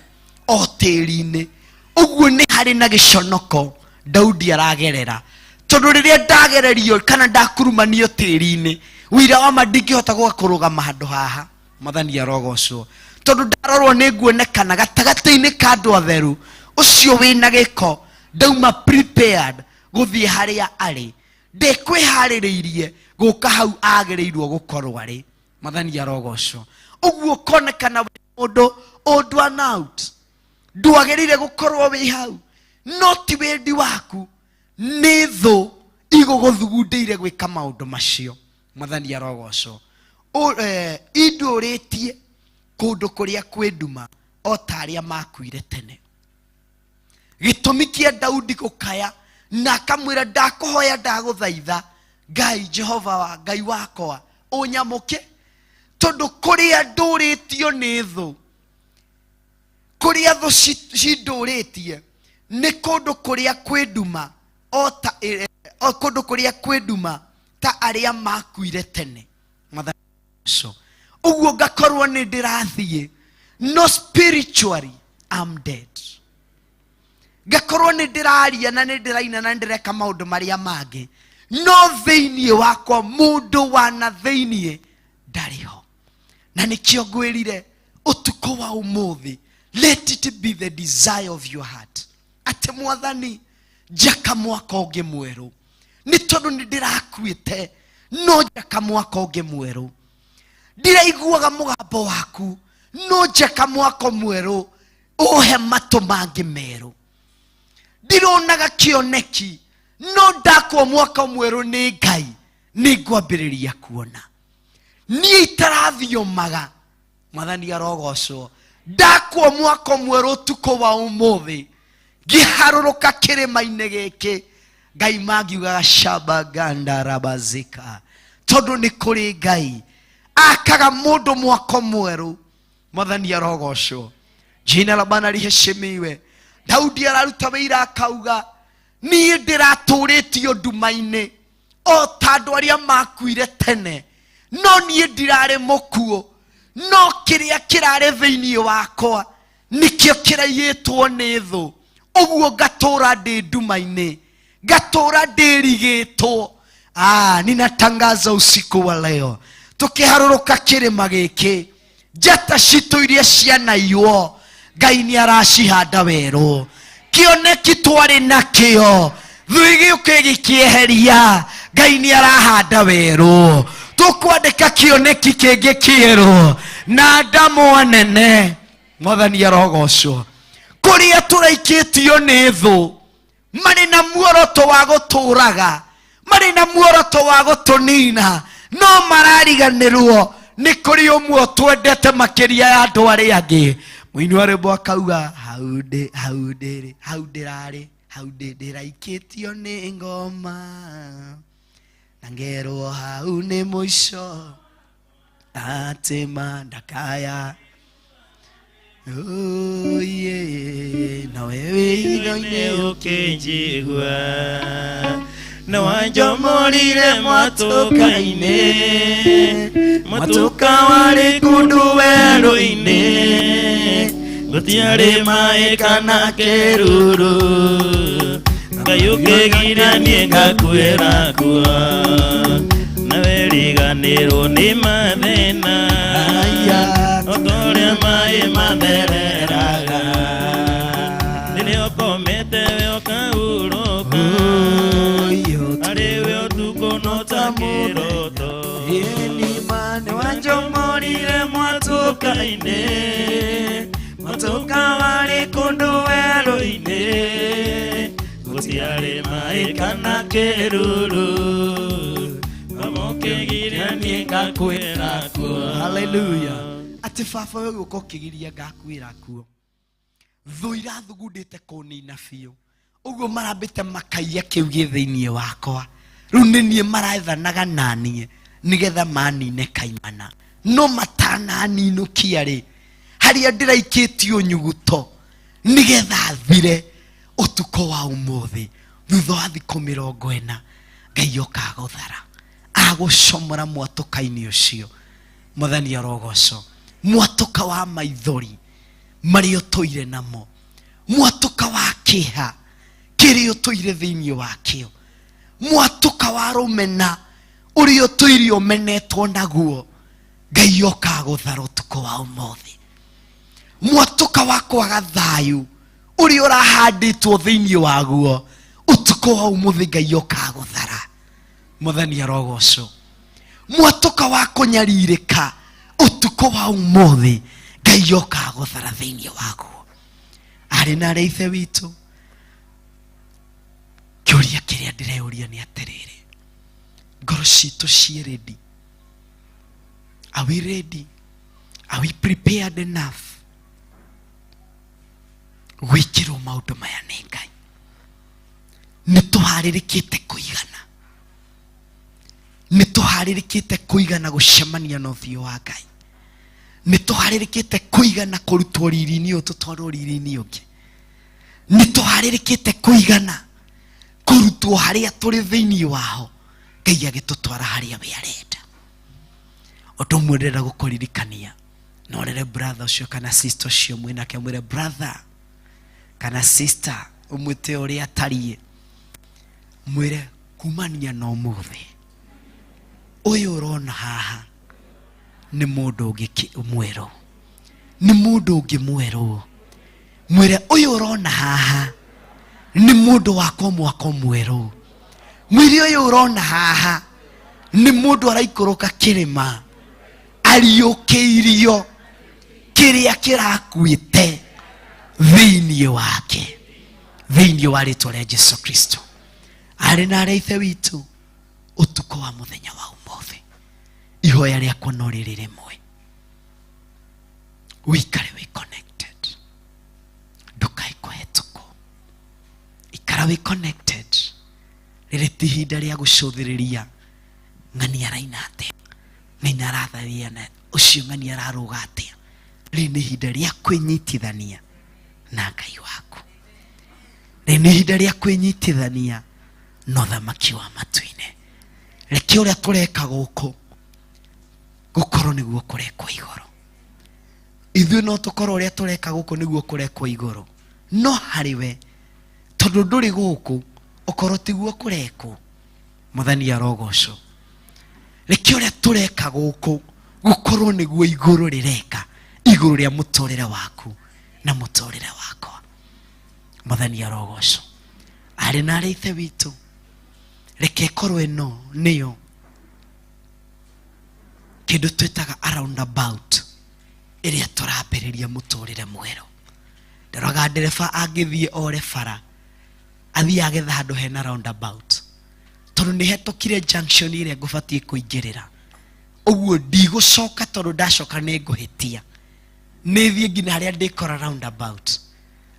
o tĩri-inĩ. Ũguo nĩ harĩ na gĩconoko Daudi aragerera, tondũ rĩrĩa ndagererio kana ndakurumanio tĩri-inĩ, wĩira wa ma ndingĩhota gũka kũrũgama handũ haha. Mwathani arogocwo. Tondũ ndarorwo nĩ nguonekana gatagatĩ-inĩ ka andũ atheru, ũcio wĩna gĩko ndauma prepared gũthiĩ harĩa arĩ, ndekwĩharĩrĩirie gũka hau agĩrĩirwo gũkorwo arĩ. Mwathani arogocwo. Ũguo ũkonekana wĩ mũndũ old one out, ndwagĩrĩire gũkorwo wĩ hau, no ti wendi waku, nĩ thũ igũgũthugundĩire gwĩka maũndũ macio. Mwathani arogocwo. Indũrĩtie kũndũ kũrĩa kwĩ nduma o ta arĩa makuire tene. Gĩtũmi kĩa Daudi gũkaya na akamwĩra, ndakũhoya ndagũthaitha Ngai Jehova wa Ngai wakwa, Ũnyamũke tondũ kũrĩa ndũrĩtio nĩ thũ, kũrĩa thũ cindũrĩtie nĩ kũndũ kũrĩa kwĩ nduma o ta o kũndũ kũrĩa kwĩ nduma ta arĩa makuire tene. Mwathani ũcio. Ũguo ngakorwo nĩ ndĩrathiĩ, no spiritually I'm dead. Ngakorwo nĩ ndĩraria na nĩ ndĩraina na nĩ ndĩreka maũndũ marĩa mangĩ, no thĩinĩ wakwa mũndũ wa na thĩinĩ ndarĩ ho. Na nĩkĩo ngwĩrire ũtukũ wa ũmũthĩ, let it be the desire of your heart atĩ Mwathani, njaka mwaka ũngĩ mwerũ, nĩ tondũ nĩ ndĩrakuĩte, no njaka mwaka ũngĩ mwerũ. Ndiraiguaga mũgambo waku, no njaka mwaka mwerũ, ũhe matũ mangĩ merũ. Ndironaga kĩoneki, no ndakwo mwaka mwerũ nĩ Ngai, nĩ ngwambĩrĩria kuona. Niĩ itarathiomaga, Mwathani arogocwo. Ndakwo mwaka mwerũ ũtukũ wa ũmũthĩ, ngĩharũrũka kĩrĩma-inĩ gĩkĩ, Ngai mangiugaga shabaganda rabazika, tondũ nĩ kũrĩ Ngai akaga mũndũ mwako mwerũ. Mwathani arogocwo, jina la Bwana liheshimiwe. Daudi araruta wĩira akauga, niĩ ndĩratũrĩtio nduma-inĩ o ta andũ arĩa makuire tene, no niĩ ndirarĩ mũkuũ, no kĩrĩa kĩrarĩ thĩinĩ wakwa nĩkĩo kĩraiyĩtwo nĩ thũ. Ũguo ngatũra ndĩ nduma-inĩ, ngatũra ndĩrigĩtwo. Ninatangaza usiku wa leo, tukiharũrũka kĩrĩma gĩkĩ, njata citũ iria cianaiywo, Ngai nĩ aracihanda werũ. Kĩoneki twarĩ nakĩo, thũ igĩũka ĩgĩkĩeheria, Ngai nĩ arahanda werũ. Tũkwandĩka kĩoneki kĩngĩ kĩerũ na ndamwa nene. Mwathani arogocwo. Kũrĩa tũraikĩtio nĩ thũ, marĩ na muoroto wa gũtũraga, marĩ na muoroto wa gũtũnina, no marariganĩrwo nĩ kũrĩ ũmwe twendete makĩria ya andũ arĩa angĩ. Mũini wa rwĩmbo akauga, hau ndĩ, hau ndĩrĩ, hau ndĩrarĩ, hau ndĩ, ndĩraikĩtio nĩ ngoma na ngerwo hau nĩ mũico, atĩ ma ndakaya. Oh, yeah. Nawe wĩ hitho-inĩ ũkĩnjigua na wanjomorire mwatũka-inĩ, mwatũka warĩ kũndũ werũ-inĩ, gũtiarĩ maĩ kana kĩruru, Ngai ũkĩgiria niĩ ngakuĩra kuo, nawe riganĩrwo nĩ mathĩna o ta ũrĩa maĩ mathereraga. Rĩrĩa ũkomete we ũkahurũka, arĩ we ũtukũ no ta kĩroto. Wanjomorire mwatũka-inĩ, mwatũka warĩ kũndũ werũ-inĩ, gũtiarĩ maĩ kana kĩruru, mamũkĩgiria niĩ ngakwĩra kuo. Haleluya. Atĩ baba we gũka ũkĩgiria ngakwĩra kuo, thũ irathugundĩte kũnina biũ, ũguo marambĩte makaiya kĩu gĩ thĩinĩ wakwa. Rĩu nĩ niĩ maraethanaga naniĩ nĩgetha manine kaimana, no matananinũkia rĩ, harĩa ndĩraikĩtio nyuguto nĩgetha thire ũtukũ wa ũmũthĩ, thutha wa thikũ 40, Ngai oka agũthara, agũcomora mwatũka-inĩ ũcio. Mwathani arogocwo. Mwatũka wa maithori marĩa ũtũire namo, mwatũka wa kĩeha kĩrĩa ũtũire thĩinĩ wakĩo, mwatũka wa rũmena ũrĩa ũtũire ũmenetwo naguo, Ngai oka agũthara ũtukũ wa ũmũthĩ. Mwatũka wa kwaga thayũ ũrĩa ũrahandĩtwo thĩinĩ waguo, ũtukũ wa ũmũthĩ Ngai oka agũthara. Mwathani arogocwo. Mwatũka wa kũnyarirĩka, ũtukũ wa ũmũthĩ Ngai oka agũthara thĩinĩ waguo. Arĩ na arĩa ithe witũ, kĩũria kĩrĩa ndĩreyũria nĩ atĩrĩrĩ, ngoro citũ ciĩ ready? Are we ready? Are we prepared enough gwĩkĩrwo maũndũ maya nĩ Ngai? Nĩ tũharĩrĩkĩte kũigana? Nĩ tũharĩrĩkĩte kũigana gũcemania na ũthiũ wa Ngai? Nĩ tũharĩrĩkĩte kũigana kũrutwo riri-inĩ ũyũ tũtwarwo riri-inĩ ũngĩ? Nĩ tũharĩrĩkĩte kũigana kũrutwo harĩa tũrĩ thĩinĩ waho, Ngai agĩtũtwara harĩa we arenda? Ũndũ ũmwe ndĩrenda gũkũririkania, na ũrere brother ũcio kana sister ũcio mwĩnake, mwĩre brother kana sister, ũmwĩte ũrĩa atariĩ, mwĩre kumania na ũmũthĩ ũyũ ũrona haha nĩ mũndũ ũngĩ mwerũ, nĩ mũndũ ũngĩ mwerũ. Mwĩre ũyũ ũrona haha nĩ mũndũ wakwa mwako mwerũ. Mwĩre ũyũ ũrona haha nĩ mũndũ araikũrũka kĩrĩma ariũkĩirio kĩrĩa kĩrakuĩte thĩinĩ wake, thĩinĩ wa rĩtwa rĩa Jesu Kristo. Arĩ na arĩa ithe witũ, ũtukũ wa mũthenya wa ũmũthĩ, ihoya rĩakwa no rĩrĩ rĩmwe, wĩikare wĩ connected, ndũkae kũhetũkwo, ikara wĩ connected. Rĩrĩ ti ihinda rĩa gũcũthĩrĩria ng'ani araina atĩa, ng'ani aratharia na ũcio, ng'ani ararũga atĩa. Rĩrĩ nĩ ihinda rĩa kwĩnyitithania na Ngai waku. Rĩrĩ nĩ ihinda rĩa kwĩnyitithania na ũthamaki wa matu-inĩ. Reke ũrĩa tũreka gũkũ gũkorwo nĩguo kũrekwo igũrũ. Ithuĩ no tũkorwo ũrĩa tũreka gũkũ nĩguo kũrekwo igũrũ, no harĩ we tondũ ndũrĩ gũkũ, ũkorwo tiguo kũrekwo. Mwathani arogocwo. Reke ũrĩa tũreka gũkũ gũkorwo nĩguo igũrũ rĩreka, igũrũ rĩa mũtũrĩre waku na mũtũrĩre wakwa. Mwathani arogocwo. Arĩ na arĩa ithe witũ, reke ĩkorwo ĩno nĩyo kĩndũ twĩtaga a roundabout ĩrĩa tũrambĩrĩria mũtũrĩre mwerũ. Ndoraga ndereba angĩthiĩ ore bara, athiĩ agetha handũ hena roundabout, tondũ nĩ hetũkire junction ĩrĩa ngũbatiĩ kũingĩrĩra. Ũguo ndigũcoka, tondũ ndacoka nĩ ngũhĩtia. Nĩ thiĩ nginya harĩa ndĩkora roundabout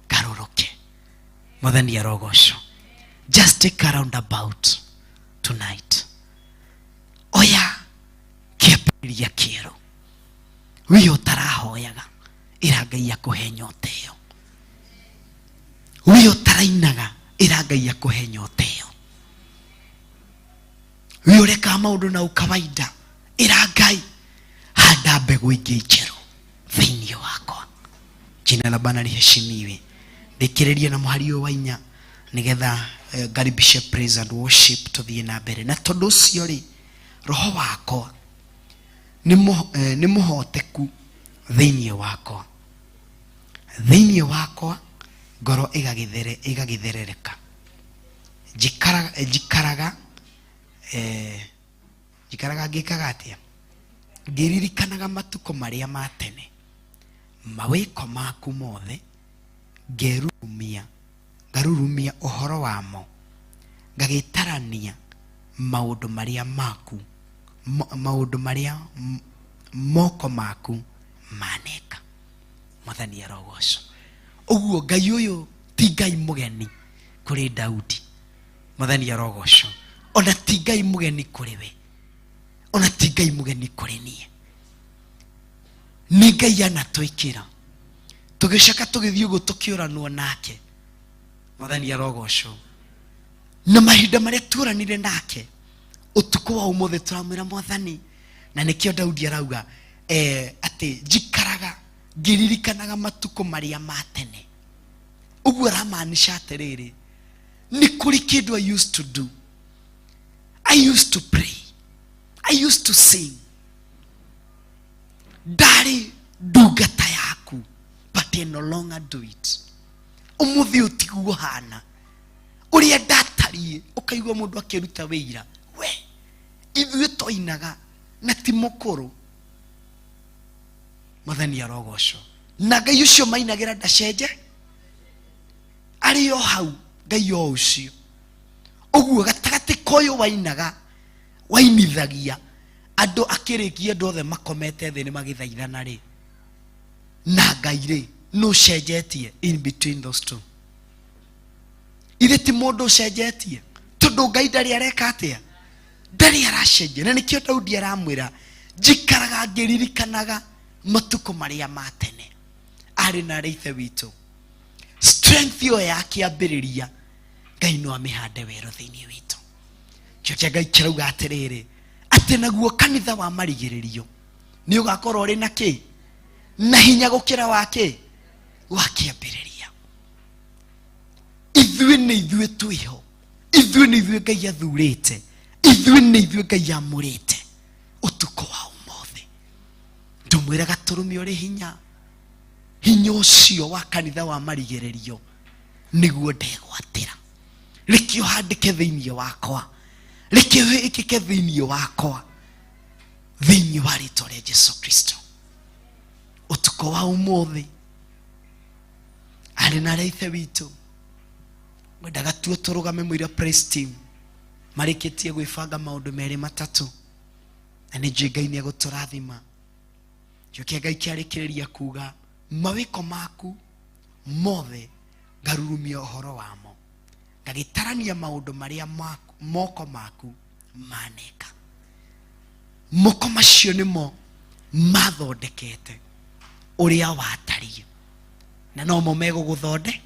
ngarũrũke. Mwathani arogocwo. Just take a roundabout tonight. Oya kĩambĩrĩria kĩerũ. Wĩ ũtarahoyaga, ĩra Ngai akũhe nyota ĩyo. Wĩ ũtarainaga, ĩra Ngai akũhe nyota ĩyo. Wĩ ũrekaga maũndũ na ukawaida, ĩra Ngai handa mbegũ ingĩ njerũ thĩinĩ wakwa. Jina la Bwana liheshimiwe. Ndĩkĩrĩrie na mũhari ũyũ wa 4 nĩgetha ngaribishe praise and worship tũthiĩ na mbere. Na tondũ ũcio rĩ, roho wakwa nĩ mũhoteku thĩinĩ wakwa, thĩinĩ wakwa ngoro ĩgagĩtherereka. Njikaraga ngĩkaga atĩa? Ngĩririkanaga matukũ marĩa ma tene, mawĩko maku mothe, ngarurumia ũhoro wamo, ngagĩtarania maũndũ marĩa maku, maũndũ marĩa moko maku maneka. Mwathani arogocwo. Ũguo Ngai ũyũ ti Ngai mũgeni kũrĩ Daudi. Mwathani arogocwo. Ona ti Ngai mũgeni kũrĩ we, ona ti Ngai mũgeni kũrĩ niĩ. Nĩ Ngai anatwĩkĩra, tũgĩcoka tũgĩthiĩ ũguo tũkĩũranwo nake. Mwathani arogocwo. Na mahinda marĩa tuoranire nake, ũtukũ wa ũmũthĩ tũramwĩra Mwathani, na nĩkĩo Daudi arauga atĩ njikaraga ngĩririkanaga matukũ marĩa ma tene. Ũguo aramaanisha atĩrĩrĩ, nĩ kũrĩ kĩndũ I used to do, I used to pray, I used to sing, ndarĩ ndungata yaku, but I no longer do it. Ũmũthĩ ũtiguo hana ũrĩa ndatariĩ. Ũkaigua mũndũ akĩruta wĩira, we ithuĩ twainaga na ti mũkũrũ. Mwathani arogocwo. Na Ngai ũcio mainagĩra ndacenje, arĩ o hau Ngai o ũcio. Ũguo gatagatĩ ka ũyũ wainaga, wainithagia andũ, akĩrĩkia andũ othe makomete thĩ nĩ magĩthaithana rĩ, na Ngai rĩ, nũ ũcenjetie in between those two? Ithe ti mũndũ ũcenjetie, tondũ Ngai ndarĩ areka atĩa? Ndarĩ aracenjia. Na nĩkĩo Daudi aramwĩra, njikaraga ngĩririkanaga matukũ marĩa ma tene. Arĩ na arĩ ithe witũ, strength ĩyo ya kĩambĩrĩria Ngai no amĩhande werũ thĩinĩ witũ. Kĩo kĩa Ngai kĩrauga atĩrĩrĩ, atĩ naguo kanitha wa marigĩrĩrio nĩ ũgakorwo ũrĩ na kĩ? Na hinya gũkĩra wa kĩ? Wa kĩambĩrĩria. Ithuĩ nĩ ithuĩ twĩho, ithuĩ nĩ ithuĩ Ngai athurĩte, ithuĩ nĩ ithuĩ Ngai amũrĩte ũtukũ wa ũmũthĩ. Ndũmwĩre gatũrũme ũrĩ hinya, hinya ũcio wa kanitha wa marigĩrĩrio nĩguo ndegwatĩra. Reke ũhandĩke thĩinĩ wakwa, reke wĩkĩke thĩinĩ wakwa, thĩinĩ wa rĩtwa rĩa Jesu Kristo. Ũtukũ wa ũmũthĩ arĩ na arĩa ithe witũ ngwendaga tuo tũrũgame mũira praise team marĩkĩtie gwĩbanga maũndũ merĩ matatũ, na nĩ njũĩ Ngai nĩ egũtũrathima. Kĩo kĩa Ngai kĩarĩkĩrĩria kuga mawĩko maku mothe ngarurumia ũhoro wamo, ngagĩtarania maũndũ marĩa moko maku maneka. Moko macio nĩmo mathondekete ũrĩa watariĩ, na nomo megũgũthonde.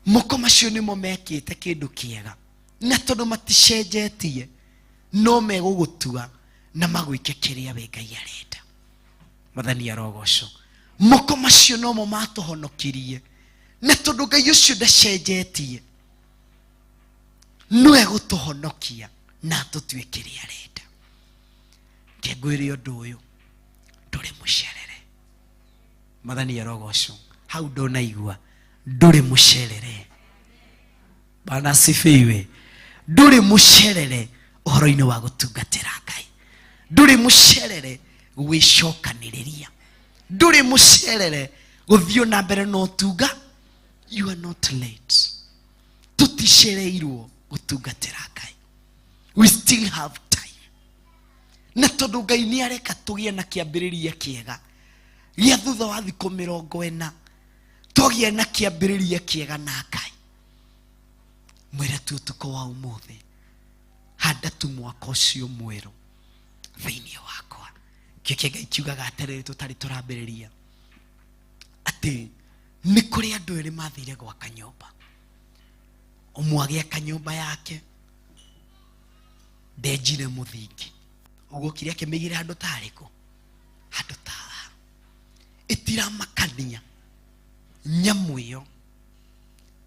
Moko macio nĩmo mekĩte kĩndũ kĩega, na tondũ maticenjetie no megũgũtua na magwĩke kĩrĩa we Ngai arenda. Mwathani arogocwo. Moko macio nomo matũhonokirie, na tondũ Ngai ũcio ndacenjetie no egũtũhonokia na atũtue kĩrĩa arenda. Reke ngwĩre ũndũ ũyũ, ndũrĩ mũcerere. Mwathani arogocwo. Hau ndũnaigua, ndũrĩ mũcerere. Bwana asifiwe. Ndũrĩ mũcerere ũhoro-inĩ wa gũtungatĩra Ngai, ndũrĩ mũcerere gwĩcokanĩrĩria, ndũrĩ mũcerere gũthiĩ na mbere na ũtunga. You are not late. Tũticereirwo gũtungatĩra Ngai, we still have time. Na tondũ Ngai nĩ areka tũgĩe na kĩambĩrĩria kĩega gĩa thutha wa thikũ mĩrongo ĩna, twagĩa na kĩambĩrĩria kĩega na Ngai. Mwĩre tu ũtukũ wa ũmũthĩ, handa tu mwaka ũcio mwerũ thĩinĩ wakwa. Kĩo kĩa Ngai kiugaga atĩrĩrĩ, tũtarĩ tũrambĩrĩria, atĩ nĩ kũrĩ andũ erĩ mathire gwaka nyũmba. Ũmwe agĩaka nyũmba yake, ndenjire mũthingi, ũguo kĩrĩa akĩmĩigĩra handũ tarĩkũ, handũ ta haha. Ĩtiramakania nyamũ ĩyo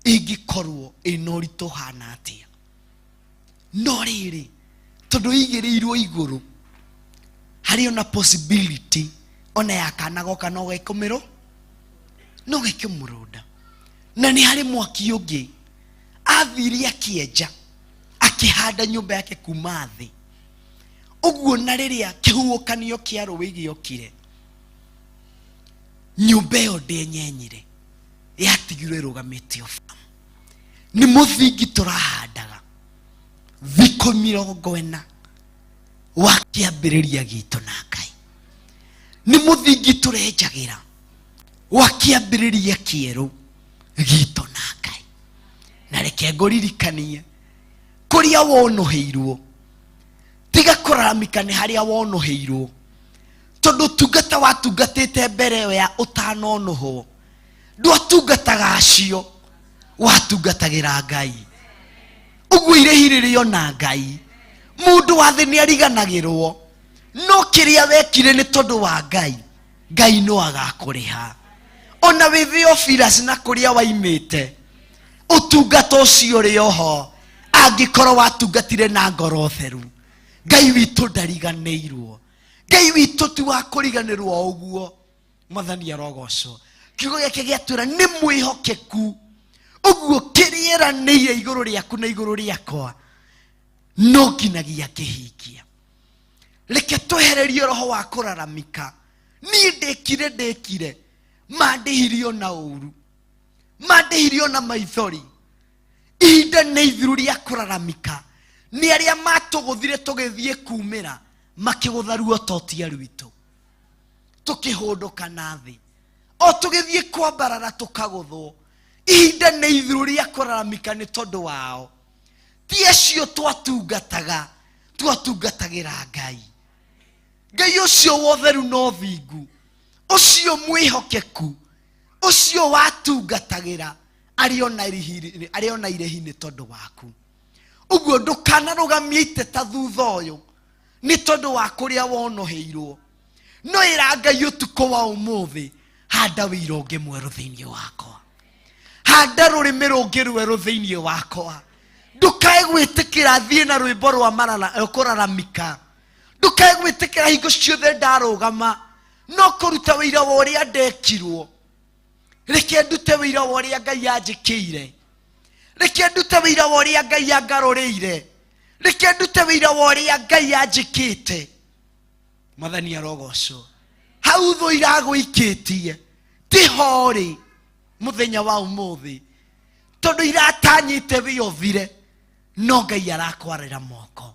ĩngĩkorwo ĩna ũritũ ũhana atĩa, no rĩrĩ tondũ ĩigĩrĩirwo igũrũ, harĩ ona possibility ona ya kana goka no gekũmĩrwo, no gekũmũrũnda. Na nĩ harĩ mwaki ũngĩ athire akĩenja, akĩhanda nyũmba yake kuma thĩ ũguo, na rĩrĩa kĩhuhũkanio kĩa rũĩ gĩokire, nyũmba ĩyo ndĩenyenyire, yatigirwo ĩrũgamĩte o famu. Nĩ mũthingi tũrahandaga thikũ mĩrongo ĩna wa kĩambĩrĩria gitũ na Ngai, nĩ mũthingi tũrenjagĩra wa kĩambĩrĩria kĩerũ gitũ na Ngai. Na reke ngũririkanie kũrĩa wonũhĩirwo, tiga kũraramika nĩ harĩa wonũhĩirwo, tondũ tungata watungatĩte mbere ĩyo ya ũtanonũhwo, ndwatungataga acio, watungatagĩra Ngai. Ũguo irĩhi rĩrĩ ona Ngai. Mũndũ wa thĩ nĩ ariganagĩrwo, no kĩrĩa wekire nĩ tondũ wa Ngai, Ngai no agakũrĩha. Ona wĩ Theophilus na kũrĩa waimĩte, ũtungata ũcio ũrĩ oho, angĩkorwo watungatire na ngoro theru. Ngai witũ ndariganĩirwo, Ngai witũ ti wa kũriganĩrwo o ũguo. Mwathani arogocwo. Kiugo gĩake gĩatwĩra nĩ mwĩhokeku, ũguo kĩrĩeranĩire igũrũ rĩaku na igũrũ rĩakwa no nginagia kĩhingia. Reke twehererie roho wa kũraramika, niĩ ndĩkire, ndĩkire, mandĩhirio na ũru, mandĩhirio na maithori. Ihinda nĩ ithiru rĩa kũraramika. Nĩ arĩa matũgũthire tũgĩthiĩ kumĩra, makĩgũtha ruototia rwitũ, tũkĩhũndũka na thĩ, o tũgĩthiĩ kwambarara tũkagũthwo. Ihinda nĩ ithiru rĩa kũraramika nĩ tondũ wao. Ti acio twatungataga, Twatungatagĩra Ngai. Ngai ũcio wa ũtheru na ũthingu, ũcio mwĩhokeku, ũcio watungatagĩra arĩ ona irĩhi, arĩ ona irĩhi nĩ tondũ waku. Ũguo ndũkanarũgamie iteta thutha ũyũ nĩ tondũ wa kũrĩa wonoheirwo. No ĩra Ngai ũtukũ wa ũmũthĩ, handa wĩira ũngĩ mwerũ thĩinĩ wakwa, handa rũrĩmĩ rũngĩ rwerũ thĩinĩ wakwa. Ndũkae gwĩtĩkĩra thiĩ na rwĩmbo rwa marara, kũraramika. Ndũkae gwĩtĩkĩra hingo ciothe ndarũgama no kũruta wĩira wa ũrĩa ndekirwo. Reke ndute wĩira wa ũrĩa Ngai anjĩkĩire. Reke ndute wĩira wa ũrĩa Ngai angarũrĩire. Reke ndute wĩira wa ũrĩa Ngai anjĩkĩte. Mwathani arogocwo. Hau thũ iragũikĩtie ti horĩ mũthenya wa ũmũthĩ, tondũ iratanyĩte wĩ ũthire, no Ngai arakwarĩra moko.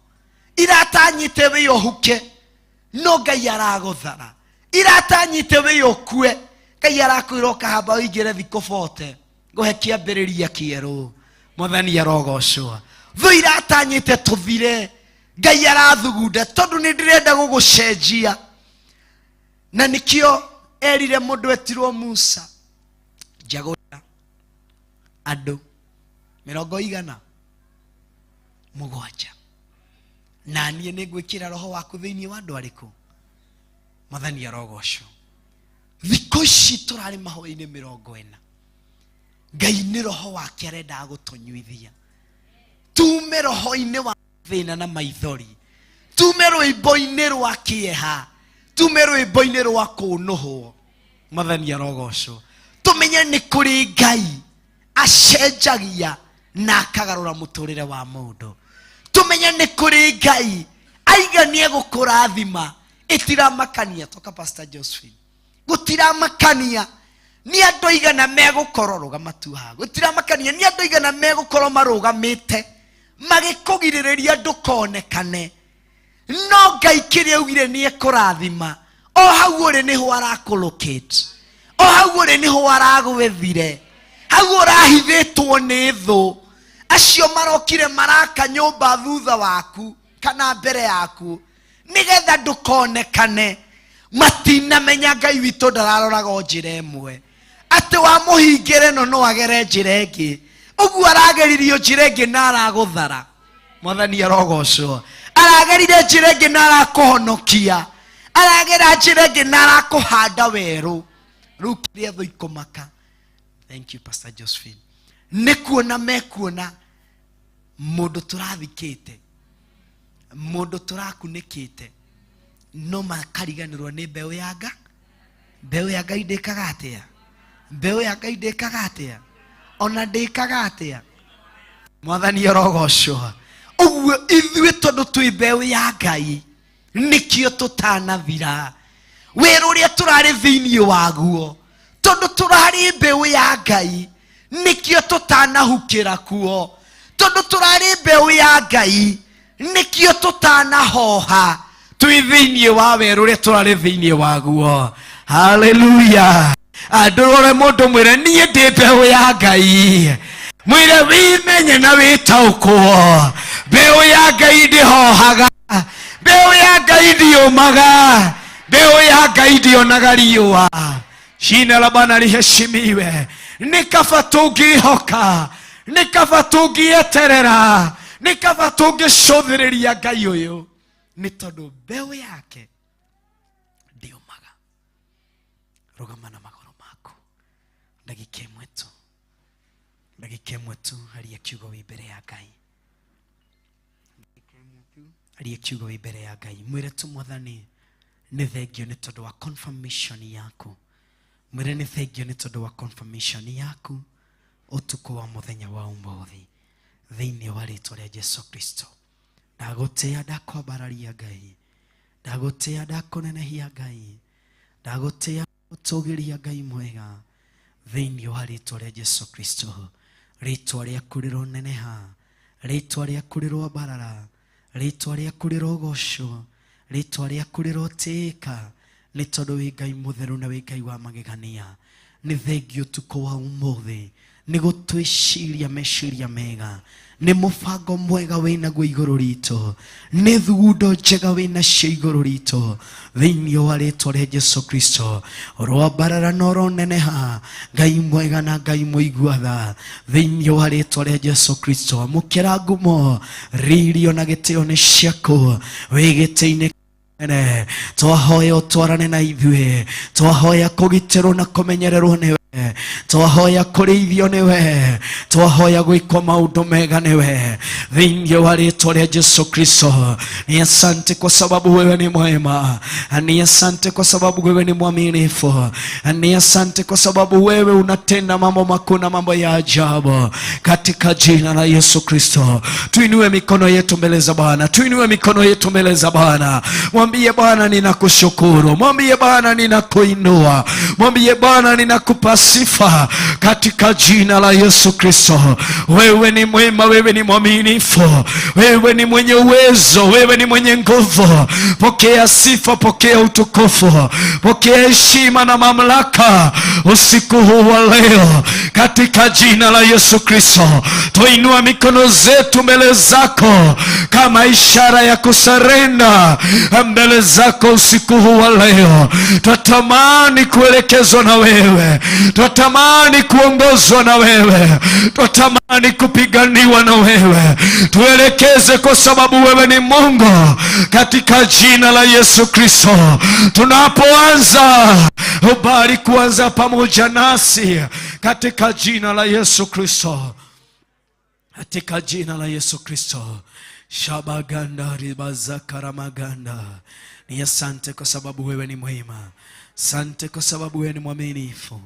Iratanyĩte wĩ ũhuke, no Ngai aragũthara. Iratanyĩte wĩ ũkue, Ngai arakwĩra ũkahamba ũingĩre thikũ bote, ngũhe kĩambĩrĩria kĩerũ. Mwathani arogocwo. Thũ iratanyĩte tũthire, Ngai arathugunda tondũ nĩ ndĩrenda gũgũcenjia. Na nĩkĩo erire mũndũ etirwo Musa, njagũra andũ mĩrongo igana mũgwanja, na niĩ nĩ ngwĩkĩra roho waku thĩinĩ wa andũ arĩkũ. Mwathani arogocwo. Thikũ ici tũrarĩ mahoya-inĩ mĩrongo ĩna, Ngai nĩ roho wake arendaga gũtũnyuithia tume roho-inĩ wa thĩna na maithori, tume rwĩmbo-inĩ rwa kĩeha, tume rwĩmbo-inĩ rwa kũnũhwo. Mwathani arogocwo. Tũmenye nĩ kũrĩ Ngai acenjagia na akagarũra mũtũrĩre wa mũndũ. Tũmenye nĩ kũrĩ Ngai aiganie gũkũrathima, ĩtiramakania. Toka Pastor Josephine, gũtiramakania nĩ andũ aigana megũkorwo, rũgama tu haha, gũtiramakania nĩ andũ aigana megũkorwo marũgamĩte magĩkũgirĩrĩria ndũkonekane, no Ngai kĩrĩa augire nĩ ekũrathima, o hau ũrĩ nĩho arakũlocate, o hau ũrĩ nĩho aragwethire, hau ũrahithĩtwo nĩ thũ. Acio marokire maraka nyũmba thutha waku kana mbere yaku nĩgetha ndũkonekane, matinamenya Ngai witũ ndararoraga o njĩra ĩmwe, atĩ wamũhingĩra ĩno no agere njĩra ĩngĩ. Ũguo arageririo njĩra ĩngĩ na aragũthara. Mwathani arogocwo. Aragerire njĩra ĩngĩ na arakũhonokia, aragera njĩra ĩngĩ na arakũhanda werũ. Rĩu kĩrĩa thũ ikũmaka, thank you Pastor Josephine, nĩ kuona mekuona mũndũ tũrathikĩte, mũndũ tũrakunĩkĩte, no makariganĩrwo nĩ mbeũ ya Ngai. Mbeũ ya Ngai ndĩkaga atĩa? Mbeũ ya Ngai ndĩkaga atĩa? Ona ndĩkaga atĩa? Mwathani arogocwo. Ũguo ithuĩ tondũ twĩ mbeũ ya Ngai, nĩkĩo tũtanathira wĩra ũrĩa tũrarĩ thĩinĩ waguo. Tondũ tũrarĩ mbeũ ya Ngai, nĩkĩo tũtanahukĩra kuo. Tondũ tũrarĩ mbeũ ya Ngai, nĩkĩo tũtanahoha twĩ thĩinĩ wa werũ ũrĩa tũrarĩ thĩinĩ waguo. Haleluya. Andũrore mũndũ mwĩre niĩ ndĩ mbeũ ya Ngai, mwĩre wĩmenye na wĩtaũkwo. Mbeũ ya Ngai ndĩhohaga, mbeũ ya Ngai ndiũmaga, mbeũ ya Ngai ndĩonaga riũa. Jina la Bwana liheshimiwe. Nĩ kaba tũngĩhoka, nĩ kaba tũngĩeterera, nĩ kaba tũngĩcũthĩrĩria Ngai ũyũ, nĩ tondũ mbeũ yake ndĩũmaga. Rũgama na magũrũ maku ndagĩka ĩmwe tu, ndagĩka ĩmwe tu, aria kiugo wĩ mbere ya Ngai, aria kiugo wĩ mbere ya Ngai. Mwĩre tu Mwathani nĩ thengio nĩ tondũ wa confirmation yaku. Mwĩre nĩ thengio nĩ tondũ wa confirmation yaku ũtukũ wa mũthenya wa ũmũthĩ, thĩinĩ wa rĩtwa rĩa Jesu Kristo. Ndagũtĩa, ndakwambararia Ngai, ndagũtĩa, ndakũnenehia Ngai, ndagũtĩa, gũtũgĩria Ngai mwega, thĩinĩ wa rĩtwa rĩa Jesu Kristo. Rĩtwa rĩaku rĩroneneha, rĩtwa rĩaku rĩroambarara, rĩtwa rĩaku rĩrogocwo, rĩtwa rĩaku rĩrotĩĩka, nĩ tondũ wĩ Ngai mũtheru na wĩ Ngai wa magegania. Nĩ thengiũ ũtukũ wa ũmũthĩ Nĩ gũtwĩciria meciria mega, nĩ mũbango mwega wĩnaguo igũrũ ritũ, nĩ thugundo njega wĩnacio igũrũ ritũ, thĩinĩ wa rĩtwa rĩa Jesu Kristo. Rwambarara na ũroneneha, Ngai mwega na Ngai mũigua tha, thĩinĩ wa rĩtwa rĩa Jesu Kristo. Amũkĩra ngumo, riri ona gĩtĩo nĩ ciaku, wĩ gĩtĩ-inĩ ene. Twahoya ũtwarane na ithuĩ, twahoya kũgitĩrwo na kũmenyererwo nĩwe, twahoya kũrĩithio nĩwe, twahoya gwĩkwo maũndũ mega nĩwe, thĩinĩ wa rĩtwa rĩa Jesu Kristo. Ni asante kwa sababu wewe ni mwema, ni asante kwa sababu wewe ni mwaminifu, ni asante kwa sababu wewe unatenda mambo makuu na mambo ya ajabu, katika jina la Yesu Kristo. Tuinue mikono yetu mbele za Bwana, tuinue mikono yetu mbele za Bwana. Mwambie Bwana ninakushukuru, mwambie Bwana ninakuinua, mwambie Bwana ninakupa sifa katika jina la Yesu Kristo. Wewe ni mwema, wewe ni mwaminifu, wewe ni mwenye uwezo, wewe ni mwenye nguvu. Pokea sifa, pokea utukufu, pokea heshima na mamlaka usiku huu wa leo, katika jina la Yesu Kristo. Tuinua mikono zetu mbele zako kama ishara ya kusarenda mbele zako usiku huu wa leo. Twatamani kuelekezwa na wewe, twatamani kuongozwa na wewe, twatamani kupiganiwa na wewe. Tuelekeze kwa sababu wewe ni Mungu, katika jina la Yesu Kristo. Tunapoanza, ubali kuanza pamoja nasi katika jina la Yesu Kristo. Katika jina la Yesu Kristo. Shabaganda ribazakaramaganda. Ni asante kwa sababu wewe ni mwema. Asante kwa sababu wewe ni mwaminifu.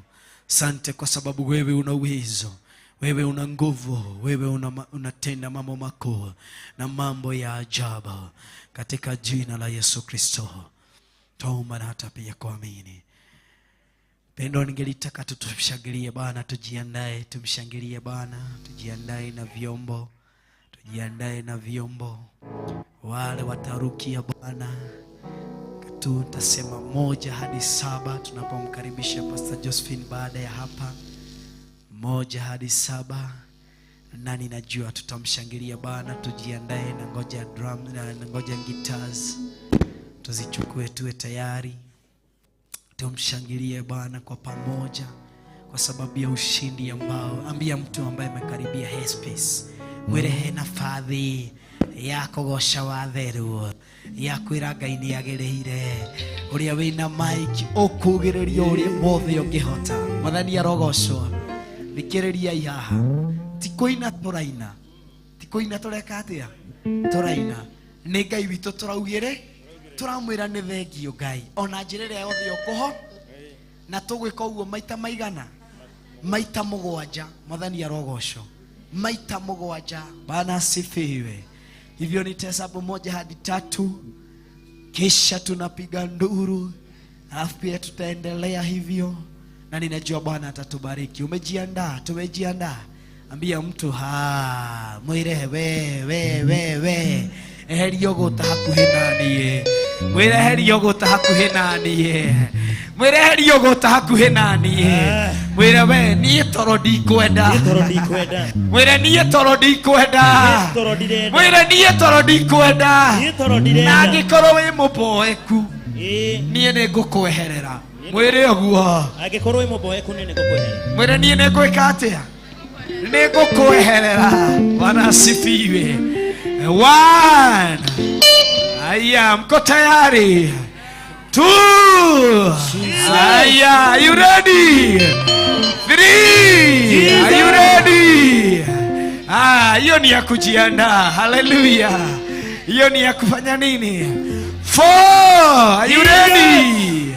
Asante kwa sababu wewe una uwezo, wewe una nguvu, wewe unatenda mambo makuu na mambo ya ajabu, katika jina la Yesu Kristo. Tuomba na hata pia kuamini. Pendo, ningelitaka tutushangilie Bwana, tujiandae, tumshangilie Bwana, tujiandae na vyombo, tujiandae na vyombo. Wale watarukia Bwana tu tasema 1 hadi 7 tunapomkaribisha Pastor Josephine baada ya hapa. 1 hadi 7, na ninajua tutamshangilia Bwana. Tujiandae na ngoja drum na ngoja guitars tuzichukue, tuwe tayari. Tumshangilie Bwana kwa pamoja kwa sababu ya ushindi ambao, ambia mtu ambaye amekaribia headspace, mwire nafadhi ya kũgoca watheru, ya kwĩra Ngai nĩ agĩrĩire, ũrĩa wĩna mic ũkugĩrĩria ũrĩa wothe ũngĩhota. Mwathani arogocwo. Thikĩrĩriai haha, ti kũina tũraina, ti kũina tũreka atĩa, tũraina nĩ Ngai witũ, tũraugĩre tũramwĩra nĩ thengio Ngai ona njĩra ĩrĩa yothe ũkũho, na tũgwĩka ũguo maita maigana, maita 7. Mwathani arogocwo, maita 7. Bwana asifiwe. Hivyo nitahesabu 1 hadi 3, kisha tunapiga nduru, alafu pia tutaendelea hivyo, na ninajua Bwana atatubariki. Umejiandaa? Tumejiandaa. Ambia mtu ha mwire we we we we eheria ũgũta hakuhĩ na niĩ, mwire eheria ũgũta hakuhĩ na niĩ, mwire eheria ũgũta hakuhĩ na niĩ, mwire we niĩ toro ndikwenda, mwire niĩ toro ndikwenda, mwire niĩ toro ndikwenda, na angĩkorwo wĩ mũboeku niĩ nĩngũkweherera. Mwire ũguo, angĩkorwo wĩ mũboeku niĩ nĩngũkweherera. Mwire niĩ nĩngwĩka atĩa, nĩngũkweherera. Bwana asifiwe. 1. Aya, mko tayari? 2. Aya, are you ready? 3. Are you ready? Ah, hiyo ni ya kujiandaa. Hallelujah. Hiyo ni ya kufanya nini? 4. Are you ready?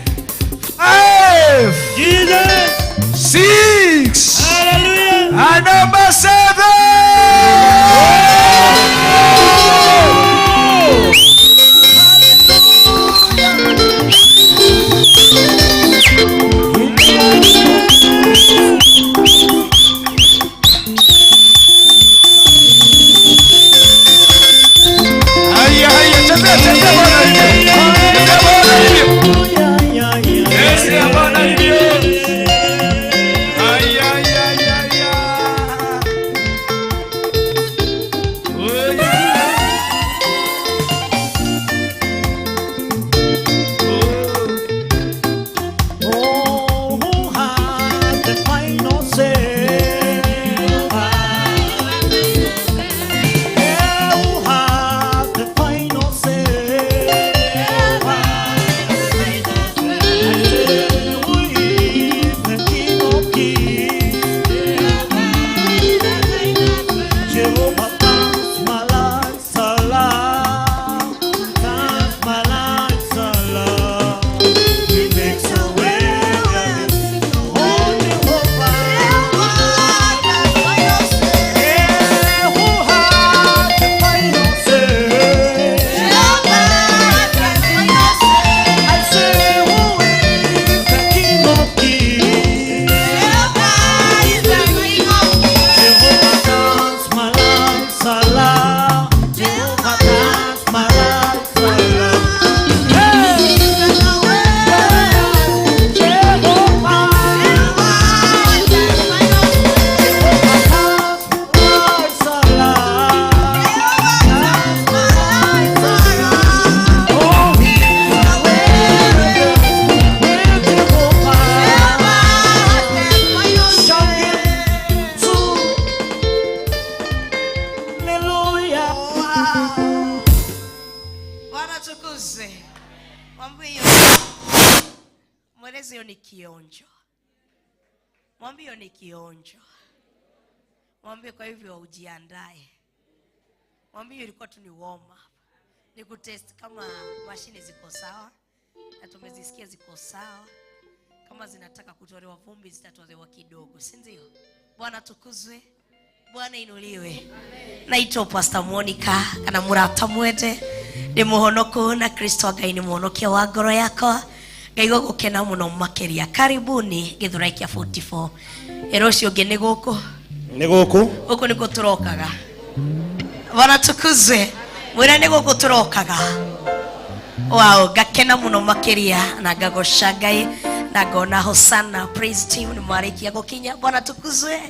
5. Jesus. 6. Hallelujah. And number 7. Haya, haya, chezea, chezea Bwana hivyo. Chezea Bwana hivyo. Chezea Bwana hivyo. Haya, haya, haya, haya. kionjo. Mwambie hiyo ni kionjo. Mwambie kwa hivyo ujiandae. Mwambie hiyo ilikuwa tu ni warm up. Ni kutest kama mashine ziko sawa na tumezisikia ziko sawa. Kama zinataka kutolewa vumbi zitatolewa kidogo, si ndio? Bwana tukuzwe. Bwana inuliwe. Naitwa Pastor Monica kana murata mwete ndi muhonoku na Kristo Ngai ni muhonokia wa ngoro yakwa. Ngai gũgũkena mũno makĩria. Karibuni Gĩthũrai kĩa 44. Ĩro ũcio ũngĩ nĩ gũkũ. Nĩ gũkũ. Gũkũ nĩkuo tũrokaga. Bwana tukuzwe. Mwĩra nĩ gũkũ tũrokaga. Wow, ngakena mũno makĩria na ngagoca Ngai na ngona Hosana praise team nĩ marĩkia gũkinya. Bwana tukuzwe.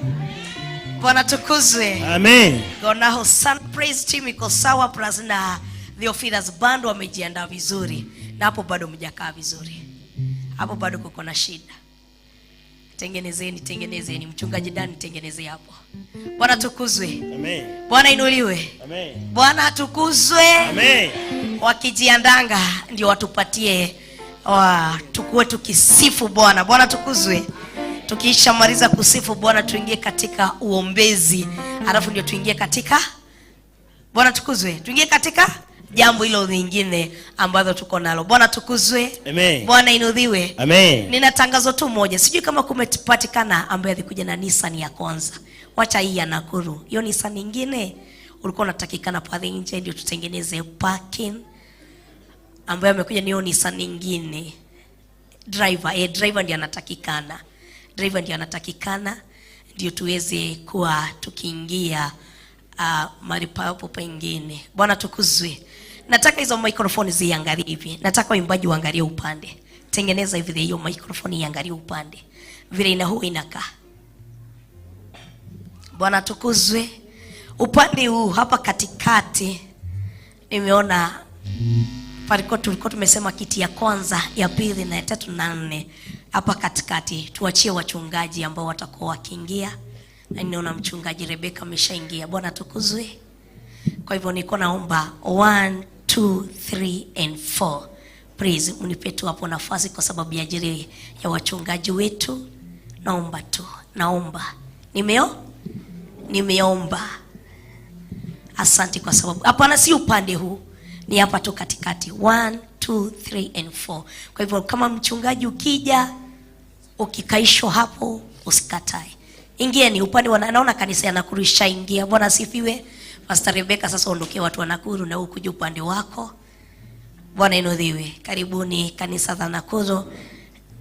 Bwana tukuzwe. Amen. Ngona Hosana praise team iko sawa, plus na Theophilus band wamejiandaa vizuri. Na hapo bado mjakaa vizuri. Hapo bado kuko na shida. Tengenezeni, tengenezeni. Mchungaji Dani, tengenezee hapo. Bwana tukuzwe. Amen. Bwana inuliwe. Amen. Bwana tukuzwe. Amen. Wakijiandanga ndio watupatie, tukue tukisifu Bwana. Bwana tukuzwe. Tukishamaliza kusifu Bwana tuingie katika uombezi, alafu ndio tuingie katika Bwana tukuzwe. Tuingie katika jambo hilo lingine ambalo tuko nalo. Bwana tukuzwe. Amen. Bwana inuliwe. Amen. Nina tangazo tu moja. Sijui kama kumepatikana ambaye alikuja na Nissan ya kwanza. Wacha hii ya Nakuru. Hiyo Nissan nyingine ulikuwa unatakikana pale nje ndio tutengeneze parking. Ambaye amekuja ni hiyo Nissan nyingine. Driver, driver ndiye anatakikana. Driver ndiye anatakikana ndio tuweze kuwa tukiingia mahali papo pengine. Bwana tukuzwe. Nataka hizo microphone ziangalie hivi. Nataka waimbaji waangalie upande. Tengeneza hivi hiyo microphone iangalie upande. Vile ina huwa inakaa. Bwana tukuzwe. Upande huu hapa katikati nimeona palikuwa tulikuwa tumesema kiti ya kwanza, ya pili na ya tatu na nne. Hapa katikati tuachie wachungaji ambao watakuwa wakiingia. Na ninaona mchungaji Rebecca ameshaingia. Bwana tukuzwe. Kwa hivyo niko naomba 1 2 3 and 4. Please mnipe tu hapo nafasi kwa sababu ya ajili ya wachungaji wetu. Naomba tu, naomba. Nimeomba. Asante kwa sababu hapana, si upande huu, ni hapa tu katikati. 1 2 3 and 4. Kwa hivyo kama mchungaji ukija ukikaishwa hapo usikatae. Ingieni upande wa, naona kanisa ya Nakuru ishaingia. Bwana asifiwe. Pastor Rebecca, sasa ondokee watu wa Nakuru na ukuje upande wako. Bwana inuliwe. Karibuni kanisa la Nakuru.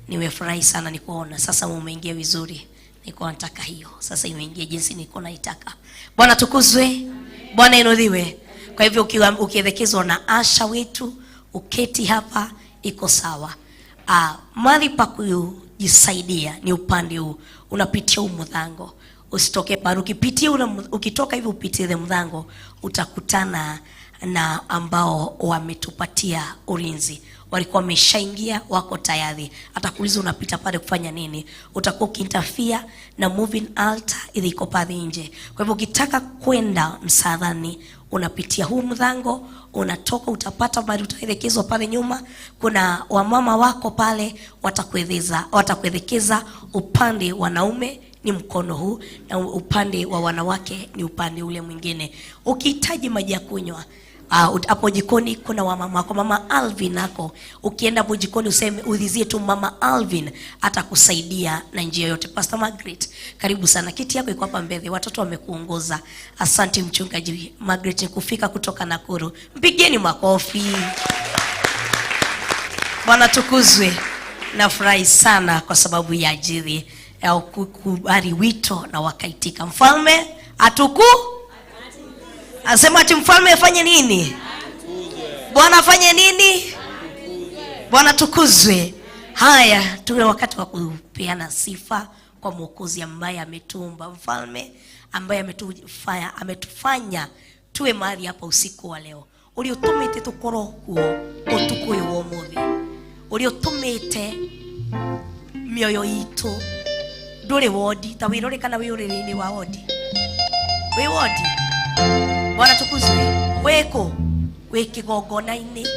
Nimefurahi sana nikuona. Sasa umeingia vizuri. Nilikuwa nataka hiyo. Sasa imeingia jinsi nilikuwa naitaka. Bwana tukuzwe. Bwana inuliwe. Kwa hivyo ukielekezwa na Asha wetu, uketi hapa iko sawa. Mahali pa kujisaidia ni upande huu. Unapitia huu mlango. Usitoke pale. Ukipitia ule ukitoka hivi upitie ile mlango, utakutana na ambao wametupatia ulinzi. Walikuwa wameshaingia, wako tayari. Atakuuliza unapita pale kufanya nini? Utakuwa ukiinterfere na moving altar ili iko pale nje. Kwa hivyo ukitaka kwenda msalani unapitia huu mlango, unatoka, utapata mahali utaelekezwa pale nyuma. Kuna wamama wako pale watakuelekeza upande wanaume ni mkono huu na upande wa wanawake ni upande ule mwingine. Ukihitaji maji ya kunywa, hapo jikoni kuna wamama wako, Mama Alvin ako. Ukienda hapo jikoni useme, ulizie tu Mama Alvin, atakusaidia na njia yote. Pastor Margaret, karibu sana. Kiti yako iko hapa mbele, watoto wamekuongoza. Asante mchungaji Margaret kufika kutoka Nakuru. Mpigeni makofi. Bwana tukuzwe. Nafurahi sana kwa sababu ya ajili ya kukubali wito na wakaitika. Mfalme atuku asema ati mfalme afanye nini? Bwana afanye nini? Bwana tukuzwe. Haya, tuwe wakati wa kupeana sifa kwa Mwokozi ambaye ametuumba, mfalme ambaye ametufanya tuwe mahali hapa usiku wa leo. Uliotumite tukorwo kuo utuku uyu wa umuthi, uliotumite mioyo itu nduri wodi ta wirore kana wi uriri-ini wa wodi, wi wodi. Bwana tukuzwe. Wiko wi kigongona-ini,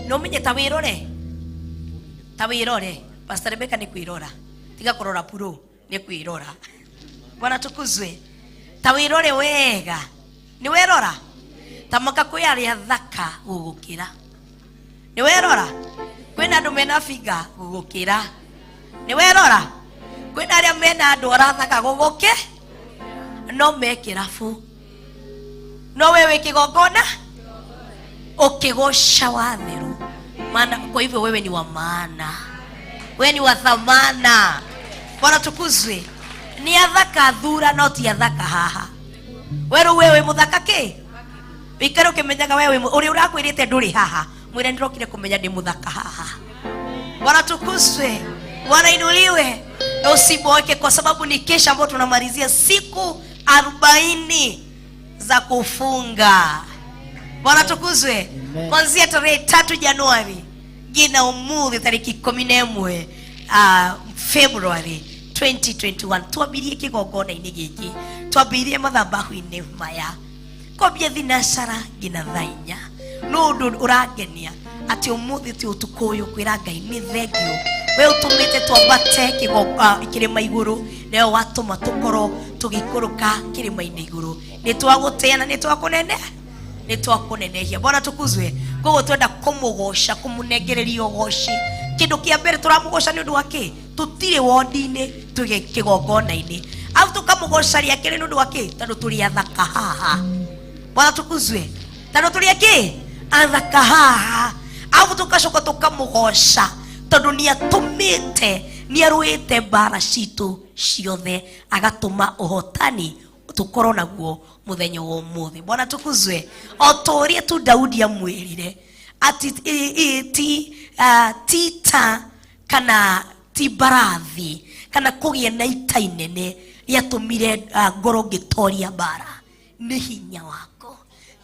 no menye ta wirore, ta wirore. Pastor Rebecca ni kwirora. Tiga kũrora puro nĩ kwĩrora. Bwana tukuzwe. Ta wĩrore wega. Nĩ werora? Ta maka kwĩ arĩa thaka gũgũkĩra. Nĩ werora? Kwĩna andũ mena figa gũgũkĩra. Nĩ werora? Kwĩna arĩa mena andũ arathaka gũgũkĩ no me kĩrabu. No we wĩ kĩgongona ũkĩgoca watheru. Maana kwa hivyo wewe ni wa maana. Wewe ni wa thamana. Bwana tukuzwe. Ni athaka thura no ti athaka haha. Weru wewe muthaka ki? Wikare ukimenyaga wewe uri urakwirite nduri haha. Mwire ndirokire kumenya ndi muthaka haha. Bwana tukuzwe. Bwana inuliwe. Na usiboeke kwa sababu ni kesha ambayo tunamalizia siku 40 za kufunga. Bwana tukuzwe. Kuanzia tarehe 3 Januari gina umuthi tariki 11 February 2021 twambirie kigongona-inĩ gĩkĩ, twambirie mathabahu-inĩ maya kwambia thinacara nginya thaa inya. No ũndũ ũrangenia atĩ ũmũthĩ ti ũtukũ ũyũ kwĩra Ngai nĩ thengio we ũtũmĩte twambate kĩrĩma igũrũ, nawe watũma tũkorwo tũgĩikũrũka kĩrĩma-inĩ igũrũ. Nĩ twagũtĩa na nĩ twakũnene, nĩ twakũnenehia. Bwana tukuzwe. Koguo twenda kũmũgoca, kũmũnengereria ũgoci. Kĩndũ kĩa mbere tũramũgoca nĩ ũndũ wa kĩ? Tũtirĩ wondi-inĩ, twĩ kĩgongona-inĩ. Au tũkamũgoca rĩa kerĩ nĩ ũndũ wa kĩ? Tondũ tũrĩ athaka haha. Bwana tukuzwe. Tondũ tũrĩ akĩ? Athaka haha. Au tũgacoka tũkamũgoca tondũ nĩ atũmĩte, nĩ arũĩte mbara citũ ciothe, agatũma ũhotani tũkorwo naguo mũthenya wa ũmũthĩ. Bwana tukuzwe. O ta ũrĩa tu Daudi amwĩrire ati ti ta kana ti mbarathi kana kũgĩa na ita inene rĩatũmire ngorwo ngĩtoria mbara, nĩ hinya wako,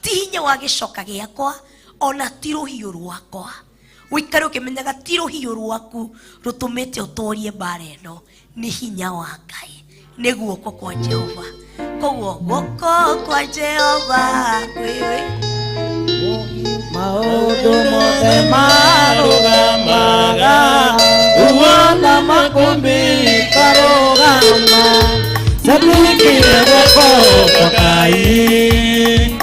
ti hinya wa gĩcoka gĩakwa, ona ti rũhiũ rwakwa. Ũikare ũkĩmenyaga ti rũhiũ rwaku rũtũmĩte ũtorie mbara ĩno, nĩ hinya wa Ngai, nĩ guoko kwa Jehova. Koguo guoko kwa Jehova kwĩwe maũndũ mothe marũgamaga, uona makũmbĩ karũgama, Sadiki guoko kwa Ngai.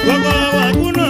Guoko waku no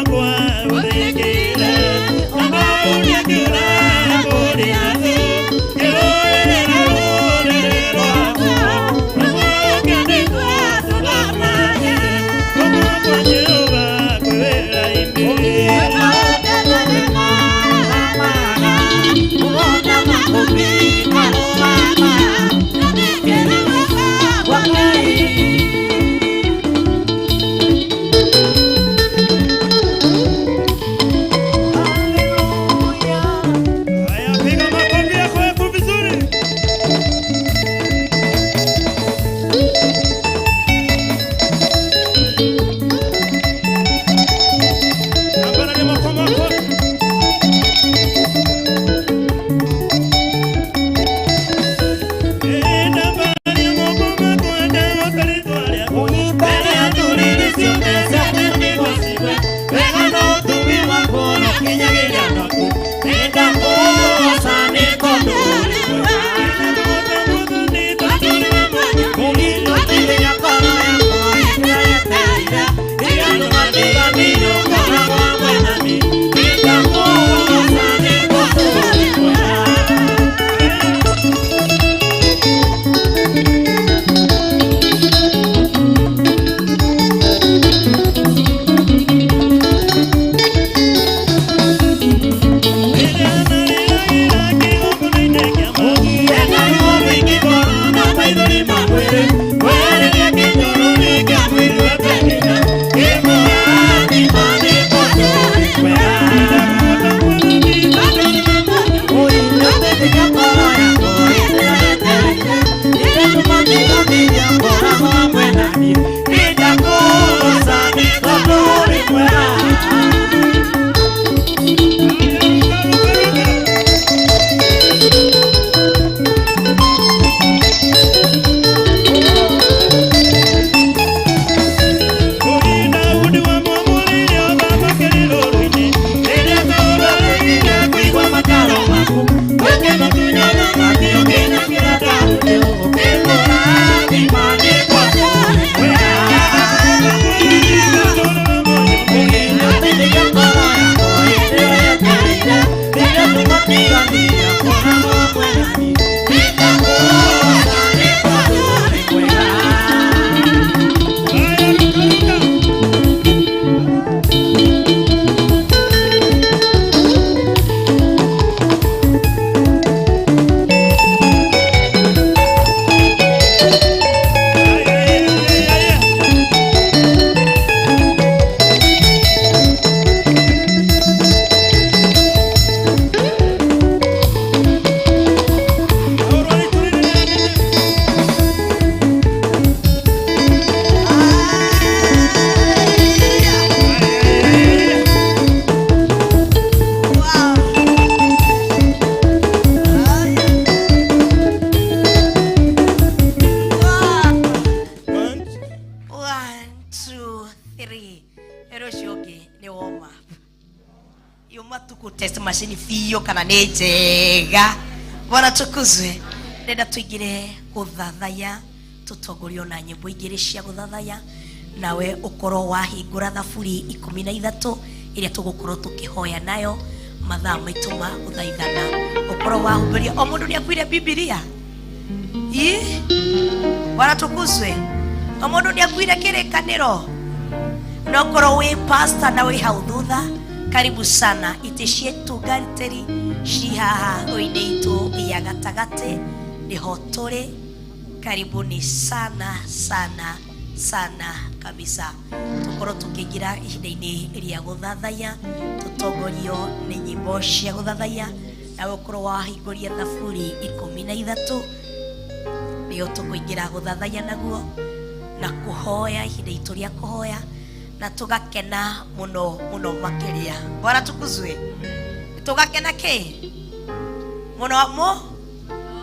Test machine biũ kana nĩ njega. Bwana tukuzwe. Ndenda tũingĩre gũthathaya, tũtongorio na nyĩmbo igĩrĩ cia gũthathaya, nawe ũkorwo wahingũra thaburi 13 ĩrĩa tũgũkorwo tũkĩhoya nayo mathaa maitũ ma gũthaithana. Ũkorwo wahũmbĩria o mũndũ nĩakuire Bibilia. Ĩ Bwana tukuzwe. O mũndũ nĩakuire kĩrĩkanĩro. No korwo wĩ pastor na wĩ hau thutha, karibu sana. Itĩ ciĩtungatĩri ci haha rũinĩ itũ ya gatagatĩ nĩho tũrĩ. Karibuni sana sana sana kabisa. Tũkorwo tũkĩingĩra ihinda-inĩ rĩa gũthathaya, tũtongorio nĩ nyĩmbo cia gũthathaya, nawe ũkorwo wahingũria thaburi 13 nĩyo tũkũingĩra gũthathaya naguo na kũhoya ihinda itũ rĩa kũhoya, na tũgakena mũno mũno makĩria. Bwana tukuzwe. Tũgakena kĩ mũno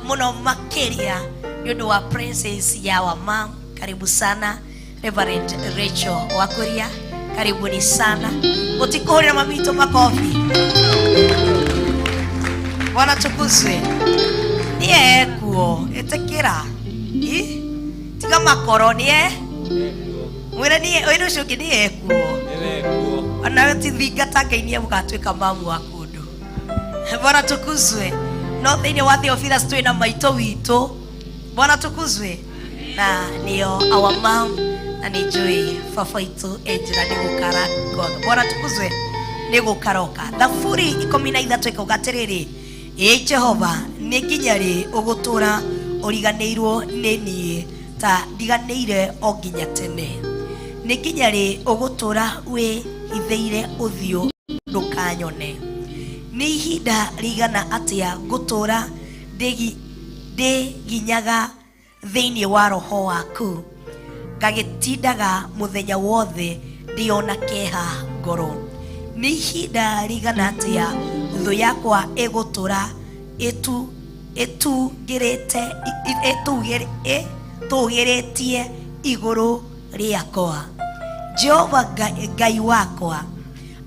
mũno makĩria nĩ ũndũ wa princess ya wa mam. Karibu sana Reverend Rachel Wakuria, karibuni sana. Mũtikũhũrĩra mami witũ makobi. Bwana tukuzwe. Niĩ ekuo ĩtĩkĩra tiga makoro niĩ mwĩre niĩ ũyũ ũcio ũngĩ niĩ ekuo onawe ti thingata Ngai nĩ mũgatuĩka mamu wa kũndũ. Bwana tukuzwe. No thĩinĩ wa Theophilus twĩ na maitũ witũ. Bwana tukuzwe. Na nĩo our mom, na nĩ njũĩ baba witũ e njĩra nĩ gũkara. Bwana tukuzwe. Nĩ gũkaroka. Thaburi 13 ĩkauga atĩrĩrĩ, ĩ Jehova, nĩ nginya rĩ ũgũtũra ũriganĩirwo nĩ niĩ ta ndiganĩire o nginya tene? Nĩ nginya rĩ ũgũtũra wĩhithĩire ũthiũ ndũkanyone? Nĩ ihinda rĩigana atĩa ngũtũra ndĩginyaga thĩinĩ wa roho waku, ngagĩtindaga mũthenya wothe ndĩona kĩeha ngoro? Nĩ ihinda rĩigana atĩa thũ yakwa ĩgũtũra ĩtũgĩrĩtie igũrũ rĩakwa? Jehova Ngai wakwa,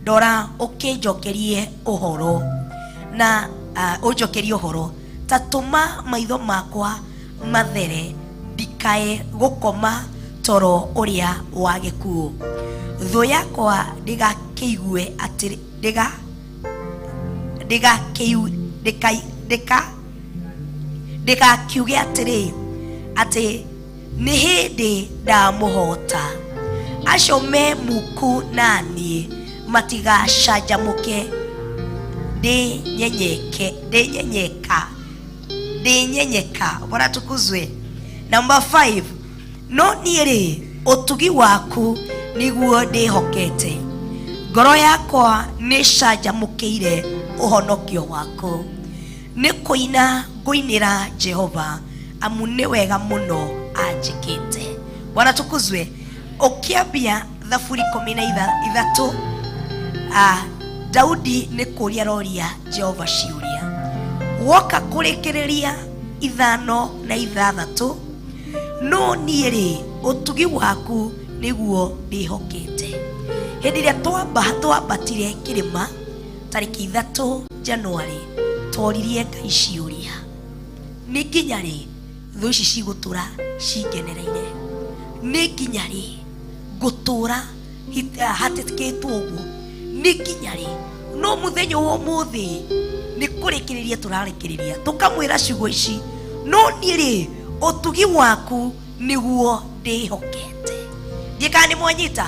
ndora ũkĩnjokerie ũhoro na ũnjokerie ũhoro, ta tũma maitho makwa mathere ndikae gũkoma Toro ũrĩa wa gĩkuũ. Thũ yakwa ndĩgakĩigue atĩrĩ ndĩga ndĩgakĩu ndĩka ndĩka ndĩgakiuge atĩrĩ atĩ nĩ hĩndĩ ndamũhota. Acio me muku na niĩ matigacanjamũke ndĩnyenyeke ndĩnyenyeka ndĩnyenyeka. Bwana tukuzwe. Number 5, no niĩ rĩ, ũtugi waku nĩguo ndĩhokete, ngoro yakwa nĩcanjamũkĩire ũhonokio waku. Nĩ kũina ngũinĩra Jehova, amu nĩ wega mũno anjĩkĩte. Bwana tukuzwe. Ũkĩambia Thaburi 13, Daudi nĩ kũria aroria Jehova ciũria. Woka kũrĩkĩrĩria 5 na 6, no niĩ rĩ, ũtugi waku nĩguo ndĩhokete. Hĩndĩ ĩrĩa twambatire kĩrĩma tarĩki 3 Januari, tworirie Ngai ciũria, nĩ nginya rĩ thũ ici cigũtũra cingenereire? Nĩ nginya rĩ ngũtũra hatĩkĩtwo ũguo? Nĩ nginya rĩ? No mũthenya wa ũmũthĩ nĩ kũrĩkĩrĩria tũrarĩkĩrĩria tũkamwĩra ciugo ici, no niĩ rĩ, ũtugi waku nĩguo ndĩhokete. Ndiĩ kana nĩ mwanyita.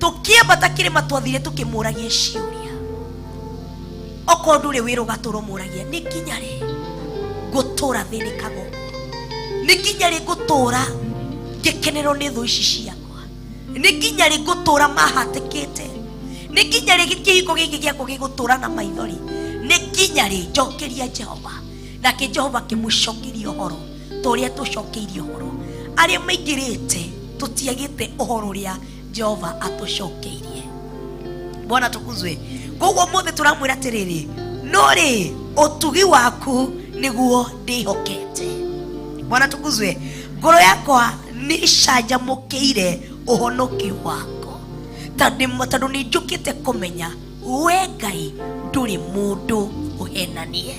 Tũkĩambata kĩrĩma twathire tũkĩmũragia ciũria. Okorwo ndũrĩ wĩra ũgatũra ũmũragia, nĩ nginya rĩ ngũtũra thĩnĩkaga ũguo? Nĩ nginya rĩ ngũtũra ngĩkenerwo nĩ thũ ici ciakwa? Nĩ nginya rĩ ngũtũra mahatĩkĩte? Nĩ nginya rĩ kĩhiko gĩkĩ gĩakwa gĩgũtũra na maithori? Nĩ nginya rĩ? Njokeria Jehova. Nake Jehova akĩmũcokeria ũhoro ta ũrĩa tũcokeirie ũhoro. Arĩa maingĩrĩte tũtiagĩte ũhoro ũrĩa Jehova atũcokeirie. Bwana tukuzwe. Koguo mũthĩ tũramwĩra atĩrĩrĩ, no rĩ, ũtugi waku nĩguo ndĩhokete. Bwana tukuzwe. Ngoro yakwa nĩ ĩcanjamũkĩire ũhonokio waku, tondũ nĩ njũkĩte kũmenya we Ngai ndũrĩ mũndũ ũhenanie.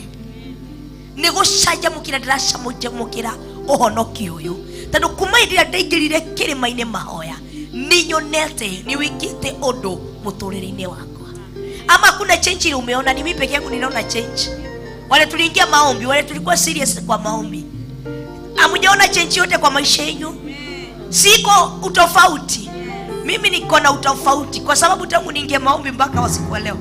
Nĩ gũcanjamũkĩra ndĩracanjamũkĩra ũhonokio ũyũ, tondũ kuma hĩndĩ ĩrĩa ndaingĩrire kĩrĩma-inĩ mahoya, nĩ nyonete nĩ wĩkĩte ũndũ mũtũrĩre-inĩ wakwa. Ama kuna change ile umeona? Ni mimi peke yangu niliona change? Wale tuliingia maombi, wale tulikuwa serious kwa maombi, hamujaona change yote kwa maisha yenu? Siko utofauti? Mimi niko na utofauti kwa sababu tangu niingie maombi mpaka wasiku wa leo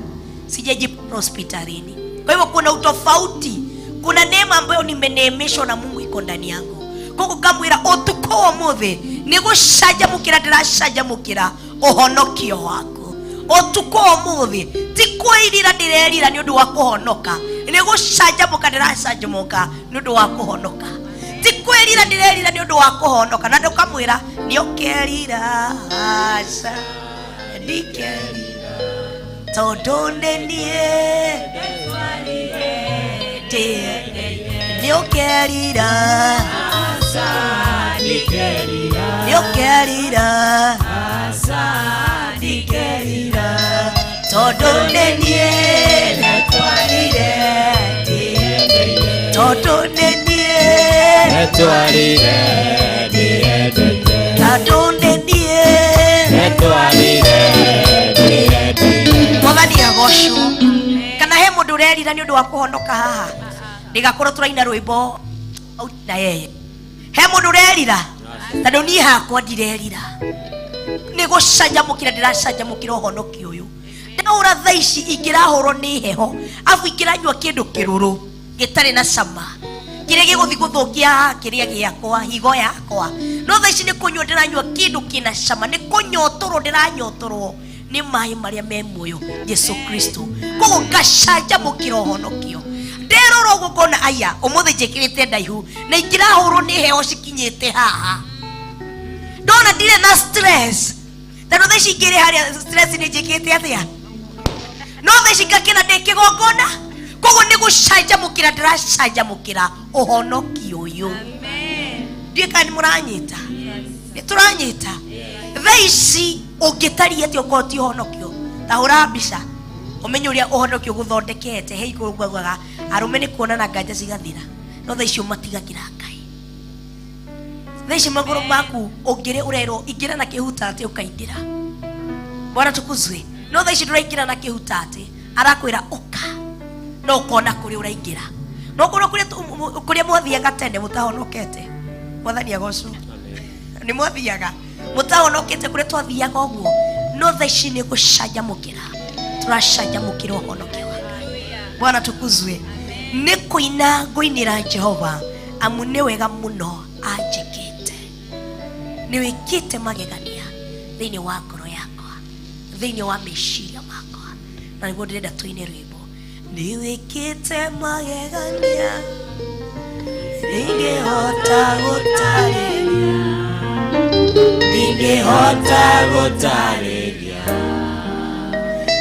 sijajipata hospitalini. Kwa hivyo kuna utofauti, kuna neema ambayo nimeneemeshwa na Mungu iko ndani yangu. Koguo ngamwĩra ũtukũ wa ũmũthĩ nĩ gũcanjamũkĩra ndĩracanjamũkĩra ũhonokio waku. Ũtukũ wa ũmũthĩ ti kwĩrira ndĩrerira nĩ ũndũ wa kũhonoka, nĩ gũcanjamũka ndĩracanjamũka nĩ ũndũ wa kũhonoka. Ti kwĩrira ndĩrerira nĩ ũndũ wa kũhonoka. Na ndũkamwĩra nĩ ũkerira, aca ndikerira, tondũ nĩ niĩ nĩ ũkerira, nĩ ũkerira, ndikerira, tondũ nĩ niĩ ndetwarire, tondũ nĩ niĩ Ndetwarire ndĩendete. Tondũ nĩ niĩ Ndetwarire ndĩendete. Mwathani agocwo. Kana he mũndũ ũrerira nĩ ũndũ wa kũhonoka haha? Ndigakorwo tũraina rwĩmbo au na yeye. He mũndũ ũrerira? Tondũ niĩ hakwa ndirerira, nĩ gũcanjamũkĩra ndĩracanjamũkĩra ũhonokio ũyũ. Ndaũra thaa ici ingĩrahũrwo nĩ heho, abu ingĩranyua kĩndũ kĩrũrũ gĩtarĩ na cama kĩrĩa gĩgũthiĩ gũthũkia kĩrĩa gĩakwa, higo yakwa, no thaa ici nĩ kũnyua ndĩranyua kĩndũ kĩna cama, nĩ kũnyotũrwo ndĩranyotũrwo nĩ maĩ marĩa me muoyo, Jesu Kristo. Koguo ngacanjamũkĩra ũhonokio. Nderora ũguo ngona aya ũmũthĩ njĩkĩrĩte ndaihu na ingĩrahũrwo nĩ heho cikinyĩte haha, ndona ndirĩ na stress, tondũ thaa ici ingĩrĩ harĩa stress nĩ njĩkĩte atĩa, no thaa ici ngakena ndĩ kĩgongona. Koguo nĩ gũcanjamũkĩra ndĩracanjamũkĩra ũhonokio ũyũ. Ndiĩ kana nĩ mũranyita. Nĩ tũranyita? Thaa ici ũngĩtaria atĩa ũkorwo ti ũhonokio? Ta hũra mbica ũmenye ũrĩa ũhonokio gũthondekete. He igũrũ ngaugaga arũme nĩ kuonana nganja cigathira, no thaa icio matigagĩra Ngai. Thaa ici magũrũ maku ũngĩrĩ ũrerwo ingĩra na kĩhutatĩ ũkaingĩra. Bwana tukuzwe. No thaa ici ndũraingĩra na kĩhutatĩ, arakwĩra ũka, no ũkona kũrĩa ũraingĩra. No korwo kũrĩa mwathiaga tene mũtahonokete. Mwathani agocwo. Nĩ mwathiaga mũtahonokete kũrĩa twathiaga ũguo. No thaa ici nĩ gũcanjamũkĩra, tũracanjamũkĩra ũhonokio wa Ngai. Bwana tukuzwe. Nĩ kũina ngũinĩra Jehova, amu nĩ wega mũno anjĩkĩte. Nĩ wĩkĩte magegania thĩinĩ wa ngoro yakwa, thĩinĩ wa meciria makwa. Na nĩguo ndĩrenda tũine rwĩmbo. Nĩ wĩkĩte magegania, ndingĩhota gũtarĩria, ndingĩhota gũtarĩria,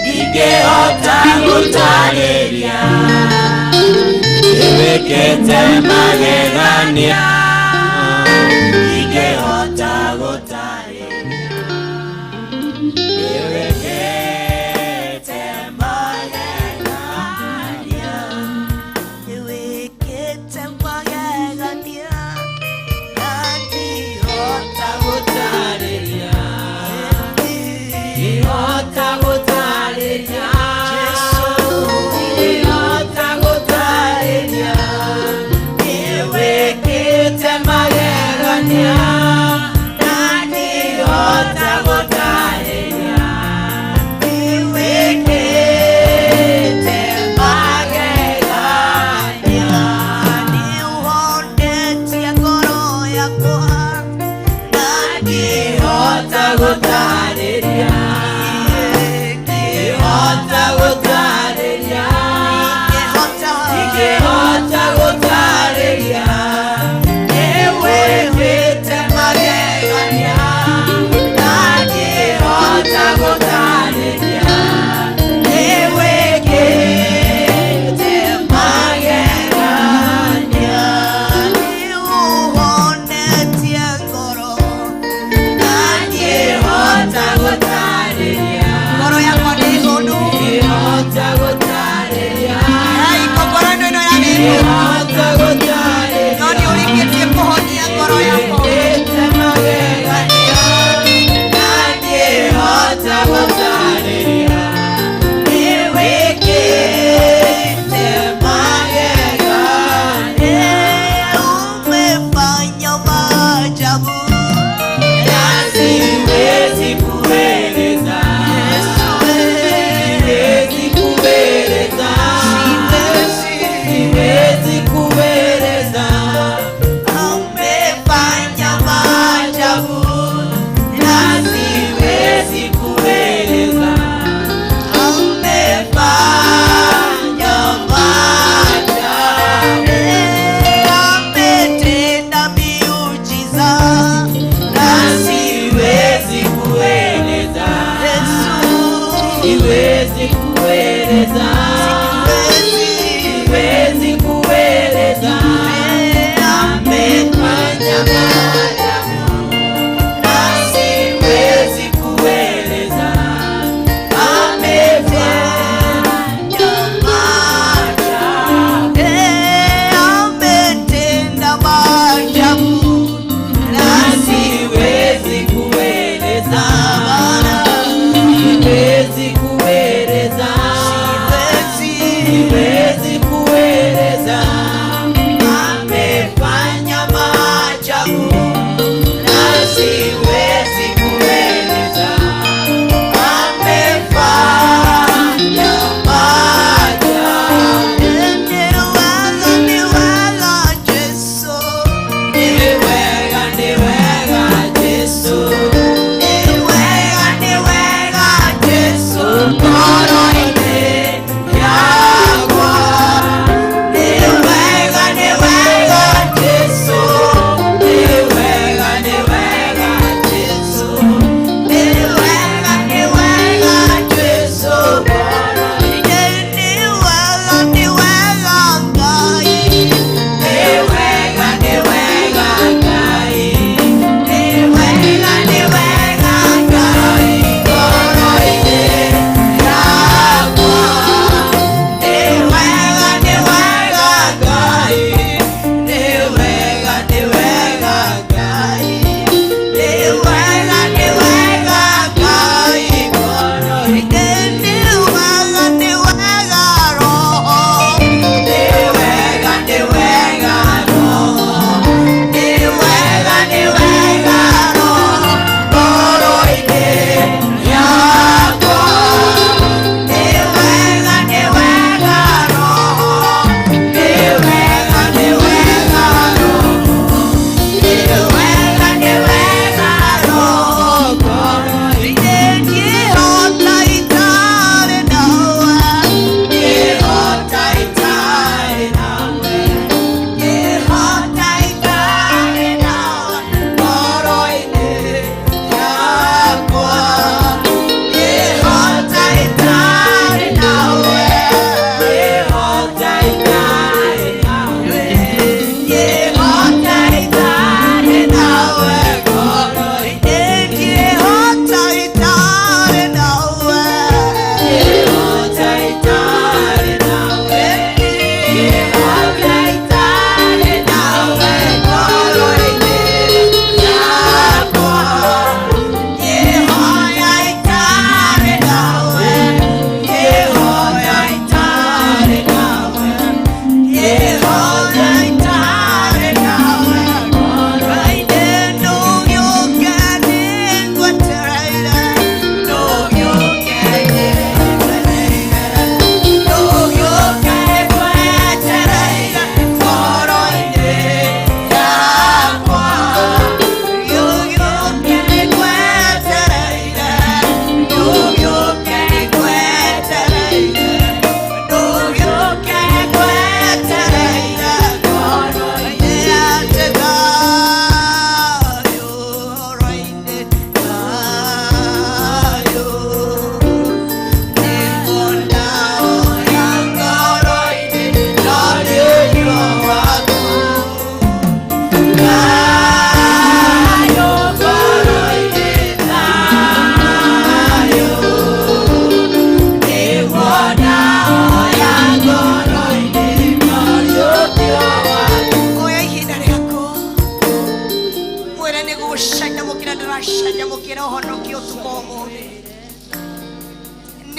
ndingĩhota gũtarĩria. Nĩwĩkĩte magegania, ndingĩhota gũtarĩria. Nĩwĩkĩte magegania, nĩwĩkĩte magegania, na ndihota gũtarĩria, ndihota gũtarĩria. Ndihota gũtarĩria. Nĩwĩkĩte magegania, na ndihota gũtarĩria. Nĩwĩkĩte magegania. Nĩũhonetie ngoro yakwa, na Ndihota gũtarĩria, ndihota gũtarĩria, ndingĩhota gũtarĩria. Nĩwĩkĩte magegania, na ndihota gũtarĩria. Nĩwĩkĩte magegania. Nĩũhonetie ngoro, Na ndihota gũtarĩria, ngoro yakwa nĩ honu. ndihota gũtarĩria, Ai, ngoro ĩno ĩno yarĩ honu. ndihota gũtarĩria. No nĩ ũrĩkĩtie kũhonia ngoro yakwa. Nĩwĩkĩte magegania, na ndihota gũtarĩria. Nĩwĩkĩte magegania. Umefanya maajabu, Na siwezi kueleza, siwezi kueleza, siwezi kueleza. umefanya maajabu, Na siwezi kueleza. umefanya maajabu, ametenda miujiza, Na siwezi kueleza, Yesu, siwezi kueleza, siwezi kueleza. Amefanya maajabu, na siwezi kueleza. Amefanya maajabu, ametenda maajabu, na siwezi kueleza, siwezi kueleza, siwezi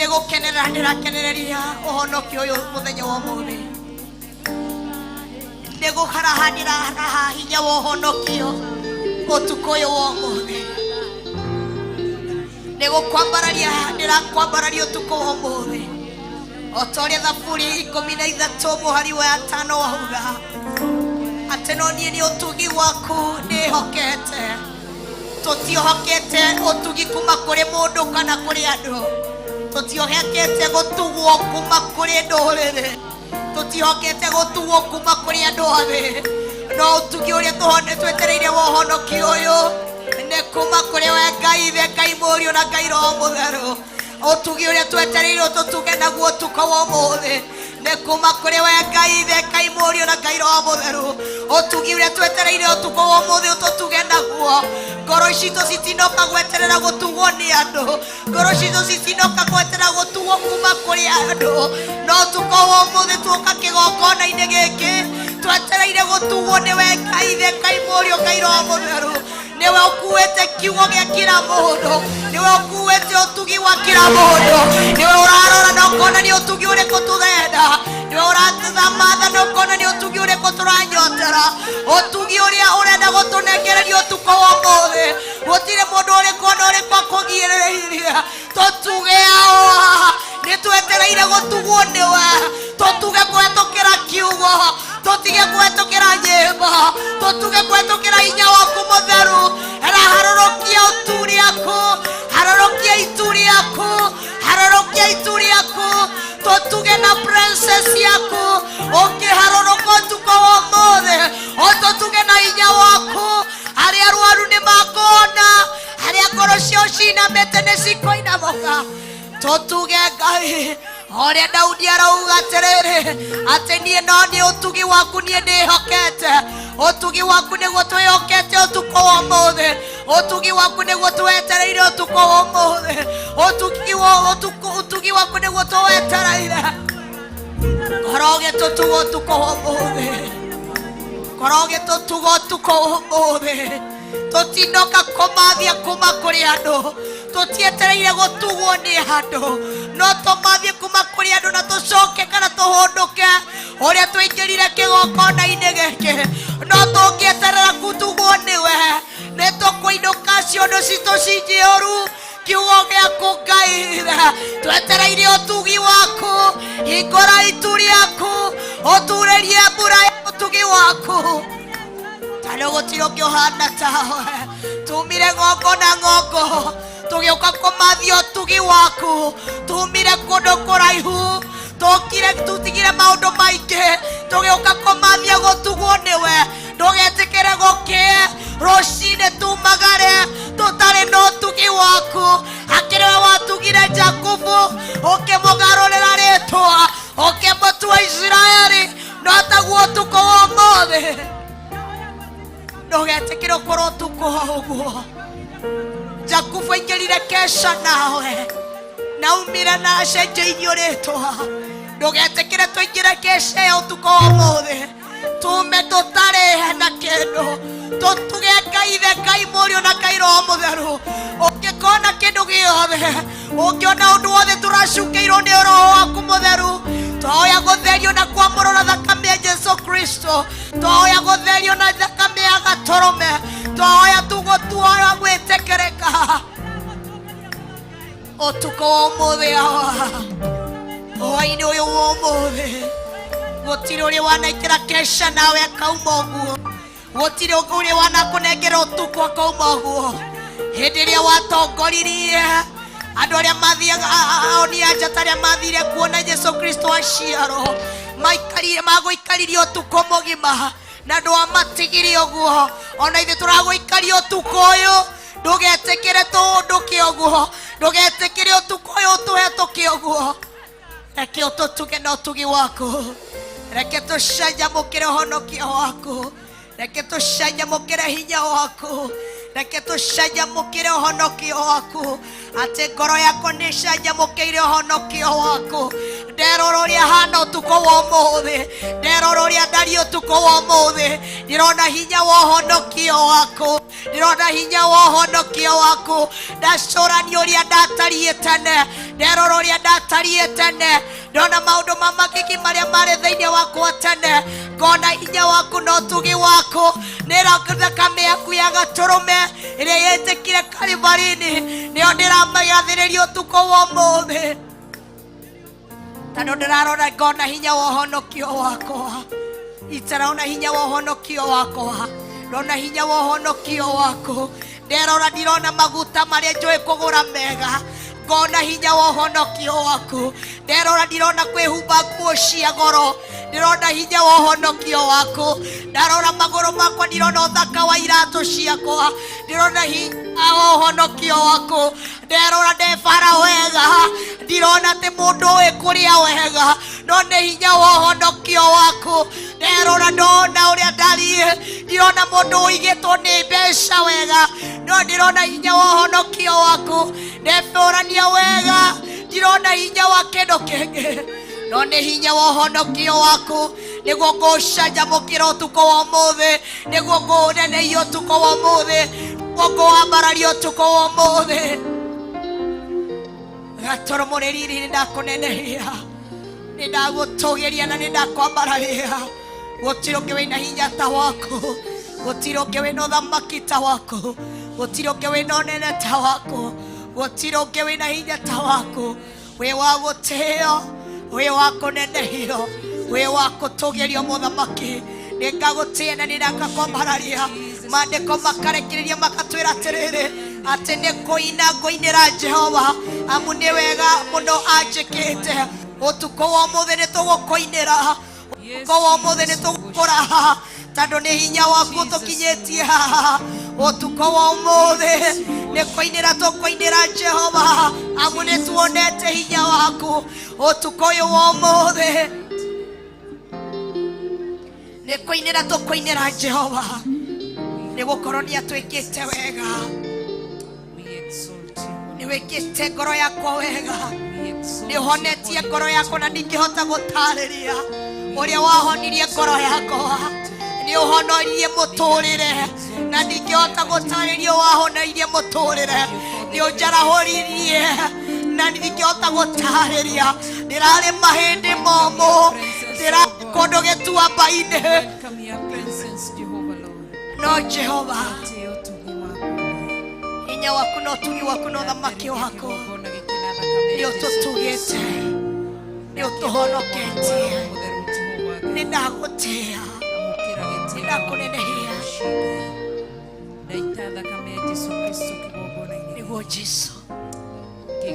Nĩgũkenerera ndĩrakenereria ũhonokio ũyũ mũthenya wa ũmũthĩ. Nĩgũharaha ndĩraharaha hinya wa ũhonokio ũtukũ ũyũ wa ũmũthĩ. Nĩgũkwambararia ndĩrakwambararia ũtukũ wa ũmũthĩ. O ta ũrĩa Thaburi 13 mũhari wa 5 wauga atĩ no niĩ nĩ ũtugi waku ndĩhokete. Tũtiohokete ũtugi kuma kũrĩ mũndũ kana kũrĩ andũ. Tũtiohokete gũtugwo kuma kũrĩ ndũrĩrĩ. Tũtihokete gũtugwo kuma kũrĩ andũ othe. No ũtugi ũrĩa twetereire wa ũhonokio ũyũ nĩ kuma kũrĩ we Ngai Ithe, Ngai Mũriũ na Ngai Roho Mũtheru. Ũtugi ũrĩa twetereire ũtũtuge naguo ũtukũ wa ũmũthĩ nĩ kuma kũrĩ we Ngai Ithe, Ngai Mũriũ na Ngai Roho Mũtheru. Ũtugi ũrĩa twetereire ũtukũ wa ũmũthĩ ũtũtuge naguo. Ngoro citũ citinoka gweterera gũtugwo nĩ andũ. Ngoro citũ citinoka gweterera gũtugwo kuma kũrĩ andũ. No ũtukũ wa ũmũthĩ tuoka kĩgongona-inĩ gĩkĩ twetereire gũtugwo nĩ we Ngai Ithe, Ngai Mũriũ, Ngai Roho Mũtheru. Nĩwe ũkuĩte kiugo gĩa kila mũndũ. Nĩwe ũkuĩte ũtugi wa kila mũndũ. Nĩwe ũrarora na ũkona nĩ ũtugi ũrĩkũ tũrenda. Nĩwe ũratũthamatha na ũkona nĩ ũtugi ũrĩkũ tũranyotera. Ũtugi ũrĩa ũrenda gũtũnengereria ũtukũ wa ũmũthĩ. Gũtirĩ mũndũ ũrĩkũ ona ũrĩkũ akũgirĩrĩirie. Tũtuge awa. Nĩ twetereire gũtugwo nĩwe. Tũtuge kũhetũkĩra kiugo. Tũtige kũhetũkĩra nyĩmbo. Tũtuge kũhetũkĩra hinya waku mũtheru. Harũrũkia itu rĩaku. Harũrũkia itu rĩaku. Harũrũkia itu rĩaku. Tũtuge na princess yaku. Ũkĩharũrũka ũtukũ wa ũmũthĩ. Ũtũtuge na hinya waku. Arĩa arwaru nĩ makona. Arĩa ngoro ciao cinamĩte nĩ cikũinamũka. Tũtuge Ngai ũrĩa Daudi arauga atĩrĩrĩ atĩ niĩ no nĩ ũtugi waku niĩ ndĩhokete. Ũtugi waku nĩguo twĩhokete ũtukũ wa ũmũthĩ. Ũtugi waku nĩguo twetereire ũtukũ wa ũmũthĩ. Ũtugi waku nĩguo twetereire. Korwo ũgĩtũtuga ũtukũ wa ũmũthĩ. Korwo ũgĩtũtuga ũtukũ wa ũmũthĩ. Tũtinoka kũmathia kuma kũrĩ andũ. Tũtietereire gũtugwo nĩ andũ. No tũmathie kuma kũrĩ andũ na tũcoke kana tũhũndũke ũrĩa tũingĩrire kĩgongona-inĩ gĩkĩ. No tũngĩeterera gũtugwo nĩwe nĩ tũkũinũka ciondo citũ cinjĩũru. Kiugo gĩaku Ngai twetereire ũtugi waku. Hingũra itu rĩaku ũturĩrie mbura ya ũtugi waku. Tondũ gũtirĩ ũngĩ ũhana tawe. Tumire ng'ongo na ng'ongo tũgĩũka kũmathia ũtugi waku. Tumire kũndũ kũraihu tũkire tũtigire maũndũ maingĩ tũgĩũka kũmathia gũtugwo nĩwe. Ndũgetĩkĩre gũkĩe rũcinĩ tumagare tũtarĩ na ũtugi waku. Akĩrĩ we watugire Jakubu ũkĩmũgarũrĩra rĩtwa ũkĩmũtua Isiraeli no taguo ũtukũ wa ũmũthĩ. Ndũgetĩkĩre ũkorwo ũtukũ o ũguo. Jakubu aingĩrire kesha nawe naumire na acenjeirio rĩtwa. Ndũgetĩkĩre tũingĩre kesha ya ũtukũ wa ũmũthĩ tume tũtarĩ na kĩndũ. Tũtuge Ngai Ithe, Ngai Mũriũ na Ngai Roho Mũtheru. Ũngĩkona kĩndũ gĩothe, ũngĩona ũndũ wothe tũracukĩirwo nĩ Roho waku Mũtheru, twahoya gũtherio na kwamũrwo na thakame ya Jesu Kristo. Twahoya gũtherio na thakame ya Gatũrũme. Twahoya tũgũtuoya gwĩtĩkĩrĩka ũtukũ wa ũmũthĩ awa. Hwaĩ-inĩ ũyũ wa ũmũthĩ gũtirĩ ũrĩa wanaingĩra kesha nawe akauma ũguo. Gũtirĩ ũrĩa wanakũnengera ũtukũ akauma ũguo. Hĩndĩ ĩrĩa watongoririe andũ arĩa mathiaga oni a njata arĩa mathire kuona Jesu Kristo aciarwo maikarire magũikaririe ũtukũ mũgima na ndwamatigire ũguo. Ona ithuĩ tũragũikaria ũtukũ ũyũ. Ndũgetĩkĩre tũũndũke ũguo. Ndũgetĩkĩre ũtukũ ũyũ ũtũhetũke ũguo. Reke ũtũtuge na ũtugi waku. Reke tũcanjamũkĩre ũhonokio waku. Reke tũcanjamũkĩre hinya waku. Reke tũcanjamũkĩre ũhonokio waku, atĩ ngoro yakwa nĩ ĩcanjamũkĩire ũhonokio waku. Nderora ũrĩa hana ũtukũ wa ũmũthĩ, nderora ũrĩa ndariĩ ũtukũ wa ũmũthĩ, ndĩrona hinya wa ũhonokio waku, ndĩrona hinya wa ũhonokio waku. Ndacũrania ũrĩa ndatariĩ tene, nderora ũrĩa ndatariĩ tene, ndona maũndũ ma magigi marĩa marĩ thĩinĩ wakwa tene, ngona hinya waku na ũtugi waku. Nĩ thakame yaku ya gatũrũme ĩrĩa yetĩkire Kalivarini, nĩyo ndĩramagathĩrĩria ũtukũ wa ũmũthĩ, tondũ ndĩrarora ngona hinya wa ũhonokio wakwa. Itaraona hinya wa ũhonokio wakwa, ndona hinya wa ũhonokio waku. Nderora ndirona maguta marĩa njũĩ kũgũra mega, ngona hinya wa ũhonokio waku. Nderora ndirona kwĩhumba nguo cia goro, ndĩrona hinya wa ũhonokio waku. Ndarora magũrũ makwa ndirona ũthaka wa iratũ ciakwa, ndĩrona hinya wa ũhonokio waku. Nderora ndebara wega, ndirona atĩ mũndũ ũĩ kũrĩa wega, no nĩ hinya wa ũhonokio waku. Nderora ndona ũrĩa ndariĩ, ndirona mũndũ ũigĩtwo nĩ mbeca wega, no ndĩrona hinya wa ũhonokio waku. Ndecũrania wega, ndirona hinya wa kĩndũ kĩngĩ, no nĩ hinya wa ũhonokio waku. Nĩguo ngũcanjamũkĩra ũtukũ wa ũmũthĩ, nĩguo ngũũnenehia ũtukũ wa ũmũthĩ, nĩguo ngũwambararia ũtukũ wa ũmũthĩ. Gatoro mũrĩriri, nĩ ndakũnenehia, nĩ ndagũtũgĩria na nĩ ndakwambararia. Gũtirĩ ũngĩ wĩna hinya ta waku, gũtirĩ ũngĩ wĩna ũthamaki ta waku, gũtirĩ ũngĩ wĩna ũnene ta waku, gũtirĩ ũngĩ wĩna hinya ta waku. Wĩ wa gũtĩo, wĩ wa kũnenehio, wĩ wa gũtũgĩrio mũthamaki. Nĩ ngagũtĩĩa na nĩ ndagakwambararia. Maandĩko makarekereria makatwĩra atĩrĩrĩ, atĩ nĩ kũina ngũinĩra Jehova, amu nĩ wega mũno anjĩkĩte. Ũtukũ wa ũmũthĩ nĩ tũgũkũinĩra, ũtukũ wa ũmũthĩ nĩ tũgũkũraha, tondũ nĩ hinya waku tũkinyĩtie haha. Ũtukũ wa ũmũthĩ nĩ kũinĩra tũkũinĩra Jehova, amu nĩ tuonete hinya waku. Ũtukũ ũyũ wa ũmũthĩ nĩ kũinĩra tũkũinĩra Jehova, nĩ gũkorwo nĩ atwĩkĩte wega, nĩ wĩkĩte ngoro yakwa wega, nĩ ũhonetie ngoro yakwa na ndingĩhota gũtarĩria ũrĩa wahonirie ngoro yakwa. Nĩ ũhonoririe mũtũrĩre na ndingĩhota gũtarĩria wahonoririe mũtũrĩre. Nĩ ũnjarahũririe na ndingĩhota gũtarĩria. Ndĩrarĩ mahĩndĩ momũ, ndĩrarĩ kũndũ gĩtuamba-inĩ, no Jehova, hinya waku na ũtugi waku na ũthamaki waku nĩ ũtũtugĩte, nĩ ũtũhonoketie. Nĩ ndagũtĩĩa, nĩ ndakũnenehia nĩguo Jesũ. Nĩ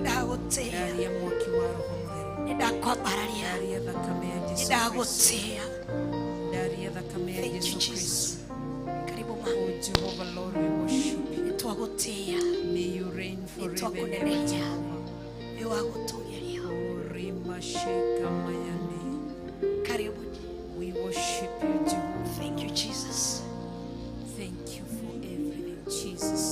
ndagũtĩĩa, nĩ ndakwambararia, nĩ ndagũtĩĩa. Thank you, Jesus. Karibu mama. Nĩ twagũtĩĩa, nĩ twakũnenehia, nĩ wa gũtũgĩrio. Karibu. We worship you, Jehovah. Thank you, Jesus. Thank you for everything, Jesus.